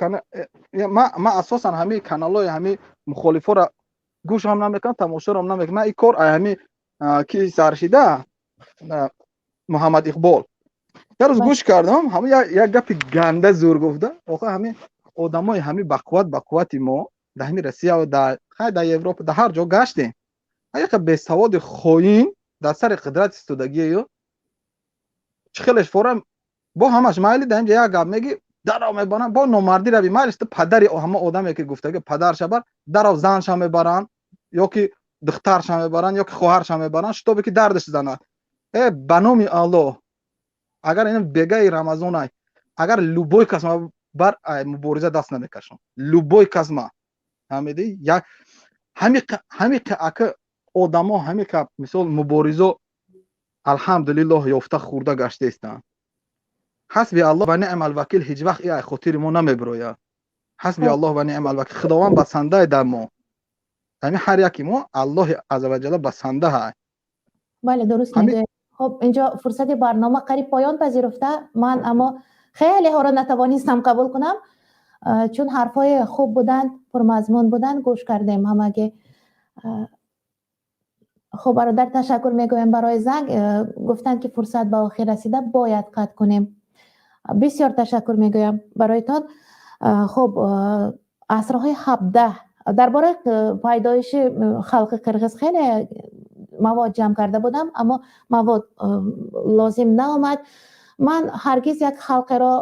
ма асосан ҳамаи каналҳои ҳамаи мухолифоро гӯш ҳам намекунам, тамошоро ҳам намекунам. Ман ин кор ҳами ки саршида Муҳаммад Иқбол, як рӯз гӯш кардам, ҳама як гапи ганда зур гуфта. Охир ҳамин одамои ҳами бақувват, бақуввати мо дар ҳами Россия, дар хай, дар Европа, дар ҳар ҷо гаштем, яқа бесаводи хоин дар сари қудрат истодагию чӣ хелеш форам бо ҳамаш майли. Дар инҷа як гап меги. Дарав мебаранд бо номардӣ рави майлиш, ту падари ҳама одаме ки гуфтаги падарша бар, дарав занша мебаранд ё ки духтарша мебаранд, ё ки хоҳарша мебаранд, шитобе ки дардаш занад. Э, ба номи Аллоҳ, агар ин бегаи Рамазонай, агар любой кас бар мубориза даст намекашам, любой кас ма фаҳмидӣ, як ҳамиқа ака одамо ҳамиқа мисол муборизо, алҳамдулиллоҳ, ёфта хӯрда гаштаистанд. Ҳасби Аллоҳ ва неъмал вакил ҳеҷ вақт ай хотири мо намебирояд. Ҳасби Аллоҳ ва неъмал вакил, Худованд басандаи дар мо, ҳами ҳар яки мо Аллоҳи азза ва ҷалла басанда ҳай. Бале, дуруст мегӯед. Хуб, инҷо фурсати барнома қариб поён пазируфта, ман аммо хелеҳоро натавонистам қабул кунам, чун ҳарфҳои хуб буданд, пурмазмун буданд, гӯш кардем ҳамагӣ. Хуб, бародар, ташаккур мегӯем барои занг. Гуфтанд, ки фурсат ба охир расида, бояд қатъ кунем. Бисёр ташаккур мегӯям бароятон. Хуб, асрҳои 17 дар бораи пайдоиши халқи қирғиз хеле мавод ҷамъ карда будам, аммо мавод лозим наомад. Ман ҳаргиз як халқеро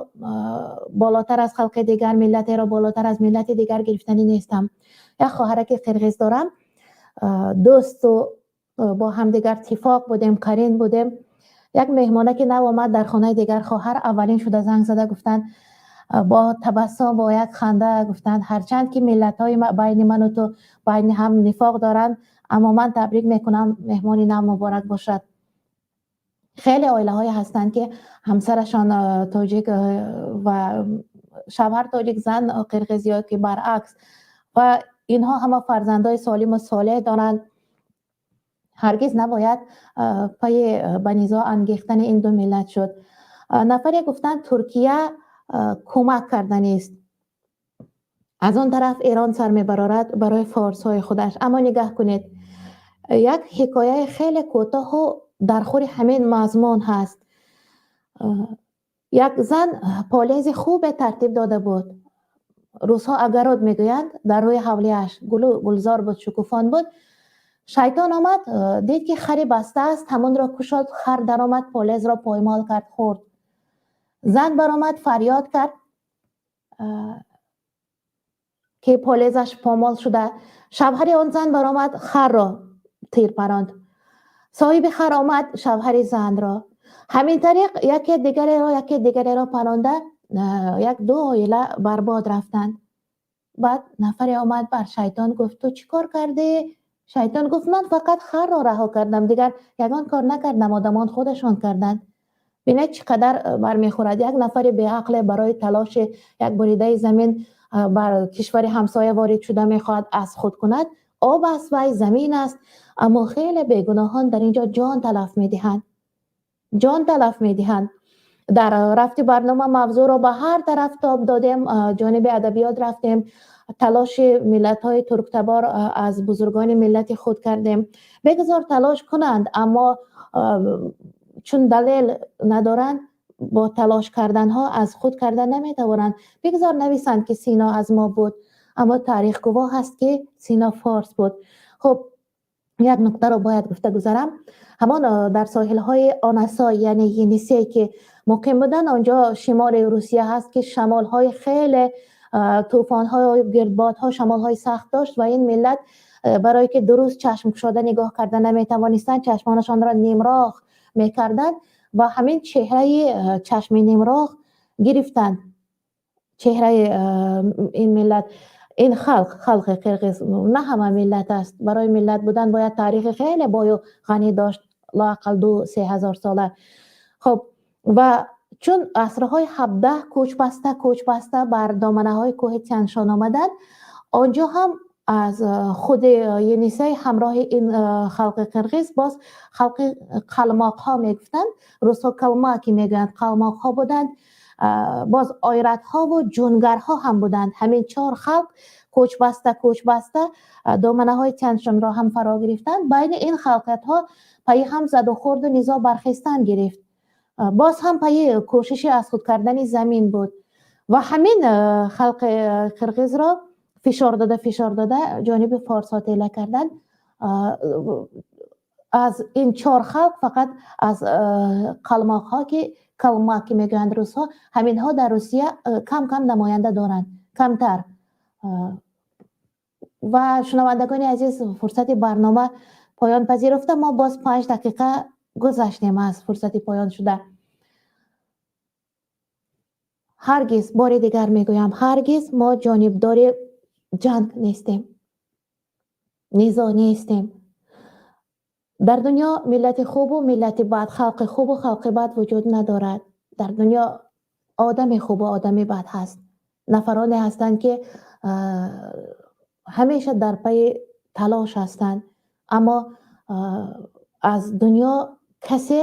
болотар аз халқи дигар, миллатеро болотар аз миллати дигар гирифтанӣ нестам. Як хоҳараки қирғиз дорам, дӯсту бо ҳамдигар тифоқ будем, қарин будем. Як меҳмона ки нав омад дар хонаи дигар хоҳар, аввалин шуда занг зада гуфтанд, бо табассум, бо як ханда гуфтанд: «Ҳарчанд ки миллатҳои байни ману ту байни ҳам нифоқ доранд, аммо ман табрик мекунам, меҳмони нав муборак бошад». Хеле оилаҳое ҳастанд, ки ҳамсарашон тоҷик ва шавҳар тоҷик, зан қирғиз ё ки баръакс, ва инҳо ҳама фарзандои солиму солеҳ доранд. Ҳаргиз набояд пайи ба низоъ ангехтани ин ду миллат шуд. Нафаре гуфтанд, Туркия кӯмак карданист, аз он тараф Эрон сар мебарорад барои форсҳои худаш. Аммо нигаҳ кунед, як ҳикояи хеле кӯтоҳу дар хури ҳамин мазмун ҳаст. Як зан полези хубе тартиб дода буд, рӯзҳо огород мегӯянд, дар рӯи ҳавлиаш гулу гулзор буд, шукуфон буд. Шайтон омад, дид, ки хари баста аст, ҳамонро кушод, хар даромад, полезро поймол кард, хӯрд. Зан баромад, фарёд кард, ки полезаш помол шуда. Шавҳари он зан баромад, харро тир паронд. Соҳиби хар омад, шавҳари занро. Ҳамин тариқ яке дигареро, яке дигареро паронда, як ду оила барбод рафтанд. Баъд нафаре омад, бар шайтон гуфт: «Ту чӣ кор кардӣ?» Шайтон гуфт: «Ман фақат харро раҳо кардам, дигар ягон кор накардам, одамон худашон карданд». Бинед, чӣ қадар бармехӯрад. Як нафари беақле барои талоши як буридаи замин бар кишвари ҳамсоя ворид шуда, мехоҳад аз худ кунад. Об аст, вай замин аст, аммо хеле бегуноҳон дар ин ҷо ҷон талаф медиҳанд, ҷон талаф медиҳанд. Дар рафти барнома мавзӯъро ба ҳар тараф тоб додем, ҷониби адабиёт рафтем, талоши миллатҳои турктабор аз бузургони миллати худ кардем. Бегузор талош кунанд, аммо чун далел надоранд, бо талош карданҳо аз худ карда наметавонанд. Бигзор нависанд, ки Сино аз мо буд, аммо таърих гувоҳ аст, ки Сино форс буд. Хуб, як нуктаро бояд гуфта гузарам. Ҳамон дар соҳилҳои Онасой, яъне Енисей, ки муқим буданд, онҷо шимоли Русия ҳаст, ки шамолҳои хеле, тӯфонҳо, гирдбодҳо, шамолҳои сахт дошт ва ин миллат барое ки дуруст чашм кушода нигоҳ карда наметавонистанд, чашмонашонро нимроғ мекарданд ва ҳамин чеҳраи чашми нимроғ гирифтанд чеҳраи ин миллат, ин халқ, халқи қирғиз. На ҳама миллат аст. Барои миллат будан бояд таърихи хеле бою ғанӣ дошт, лоақал 2-3 ҳазор сола. Хуб, ва чун асрҳои 17 кӯчбаста кӯчбаста бар доманаҳои кӯҳи Тяншон омаданд, онҷо ҳам аз худи Енисей ҳамроҳи ин халқи қирғиз боз халқи қалмоқҳо мегуфтанд, русҳо калмаки мегӯянд, қалмоқҳо буданд, боз ойратҳову ҷунгарҳо ҳам буданд. Ҳамин чор халқ кӯчбаста кӯчбаста доманаҳои Тяншонро ҳам фаро гирифтанд. Байни ин халқиятҳо пайи ҳам задухӯрду низоъ бархестан гирифт. Боз ҳам пайи кӯшиши аз худ кардани замин буд ва ҳамин халқи қирғизро фишор дода, фишор дода, ҷониби форсҳо тела карданд. Аз ин чор халқ фақат аз қалмоқҳо, ки калмак ки мегӯянд русҳо, ҳаминҳо дар Русия кам кам намоянда доранд, камтар. Ва шунавандагони азиз, фурсати барнома поён пазируфта, мо боз 5 дақиқа гузаштем аз фурсати поён шуда. Ҳаргиз, бори дигар мегӯям, ҳаргиз мо ҷонибдори ҷанг нестем, низоъ нестем. Дар дунё миллати хубу миллати бад, халқи хубу халқи бад вуҷуд надорад. Дар дунё одами хубу одами бад ҳаст. Нафароне ҳастанд, ки ҳамеша дар пайи талош ҳастанд, аммо аз дунё касе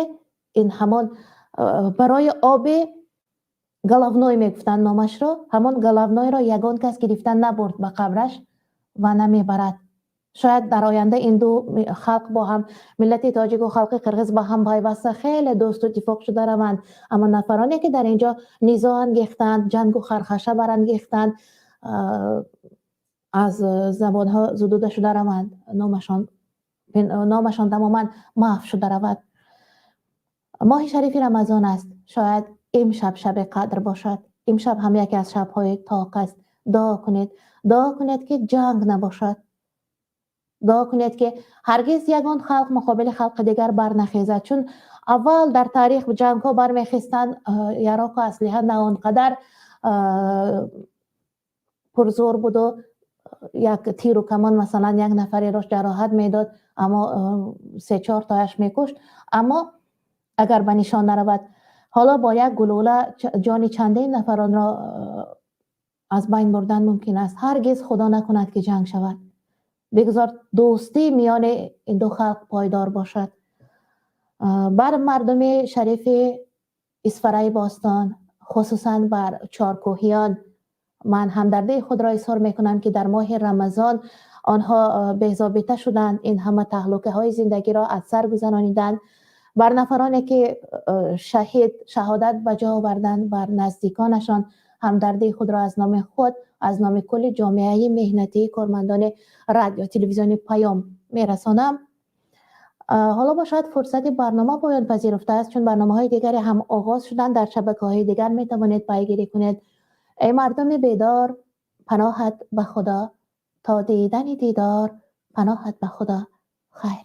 ин ҳамон барои оби головной мегуфтанд номашро, ҳамон головной ро ягон кас гирифта набурд ба қабраш ва намебарад. Шояд дар оянда ин ду халқ бо ҳам, миллати тоҷику халқи қирғиз, ба ҳам пайваста, хеле дӯсту иттифоқ шуда раванд, аммо нафароне, ки дар ин ҷо низоъ ангехтанд, ҷангу хархаша барангехтанд, аз забонҳо зудуда шуда раванд, номашон тамоман маҳв шуда равад. Моҳи шарифи Рамазон аст. Шояд имшаб шаби қадр бошад. Имшаб ҳам яке аз шабҳои тоқ аст. Дуо кунед, дуо кунед, ки ҷанг набошад. Дуо кунед, ки ҳаргиз ягон халқ муқобили халқи дигар барнахезад, чун аввал дар таърих ҷангҳо бармехестанд, яроқу аслиҳа на он қадар пурзӯр буду як тиру камон масалан як нафареро ҷароҳат медод, аммо се чор тояш мекушт, аммо агар ба нишон наравад. Ҳоло бо як гулӯла ҷони чандин нафаронро аз байн бурдан мумкин аст. Ҳаргиз Худо накунад, ки ҷанг шавад. Бигзор дӯстӣ миёни ин ду халқ пойдор бошад. Бар мардуми шарифи Исфараи бостон, хусусан бар чоркӯҳиён, ман ҳамдардии худро изҳор мекунам, ки дар моҳи Рамазон онҳо безобита шуданд, ин ҳама таҳлукаҳои зиндагиро аз сар гузарониданд. Бар нафароне, ки шаҳид шаҳодат ба ҷо оварданд, бар наздиконашон ҳамдардии худро аз номи худ, аз номи кулли ҷомеаи меҳнатии кормандони радио телевизиони Паём мерасонам. Ҳоло бошад, фурсати барнома поён пазируфтааст, чун барномаҳои дигаре ҳам оғоз шуданд, дар шабакаҳои дигар метавонед пайгирӣ кунед. Эй мардуми бедор, паноҳат ба Худо, то дидани дидор, паноҳат ба Худо. Хайр.